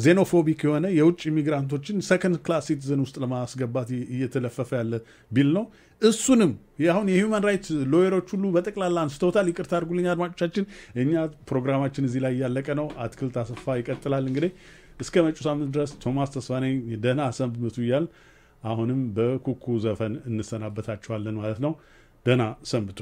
Xenophobic የሆነ፣ የውጭ immigrant ኦችን second class citizen ውስጥ ለማስገባት እየተለፈፈ ያለ bill ነው። እሱንም አሁን የ human rights lawyer ኦች ሁሉ በጠቅላላ አንስተውታል። ይቅርታ አድርጉልኝ አድማጮቻችን፣ እኛ ፕሮግራማችን እዚህ ላይ እያለቀ ነው። አትክልት አሰፋ ይቀጥላል። እንግዲህ እስከ መጪው ሳምንት ድረስ ቶማስ ተስፋ ነኝ። ደህና ሰንብቱ እያል አሁንም በኩኩ ዘፈን እንሰናበታችኋለን ማለት ነው። ደህና ሰንብቱ።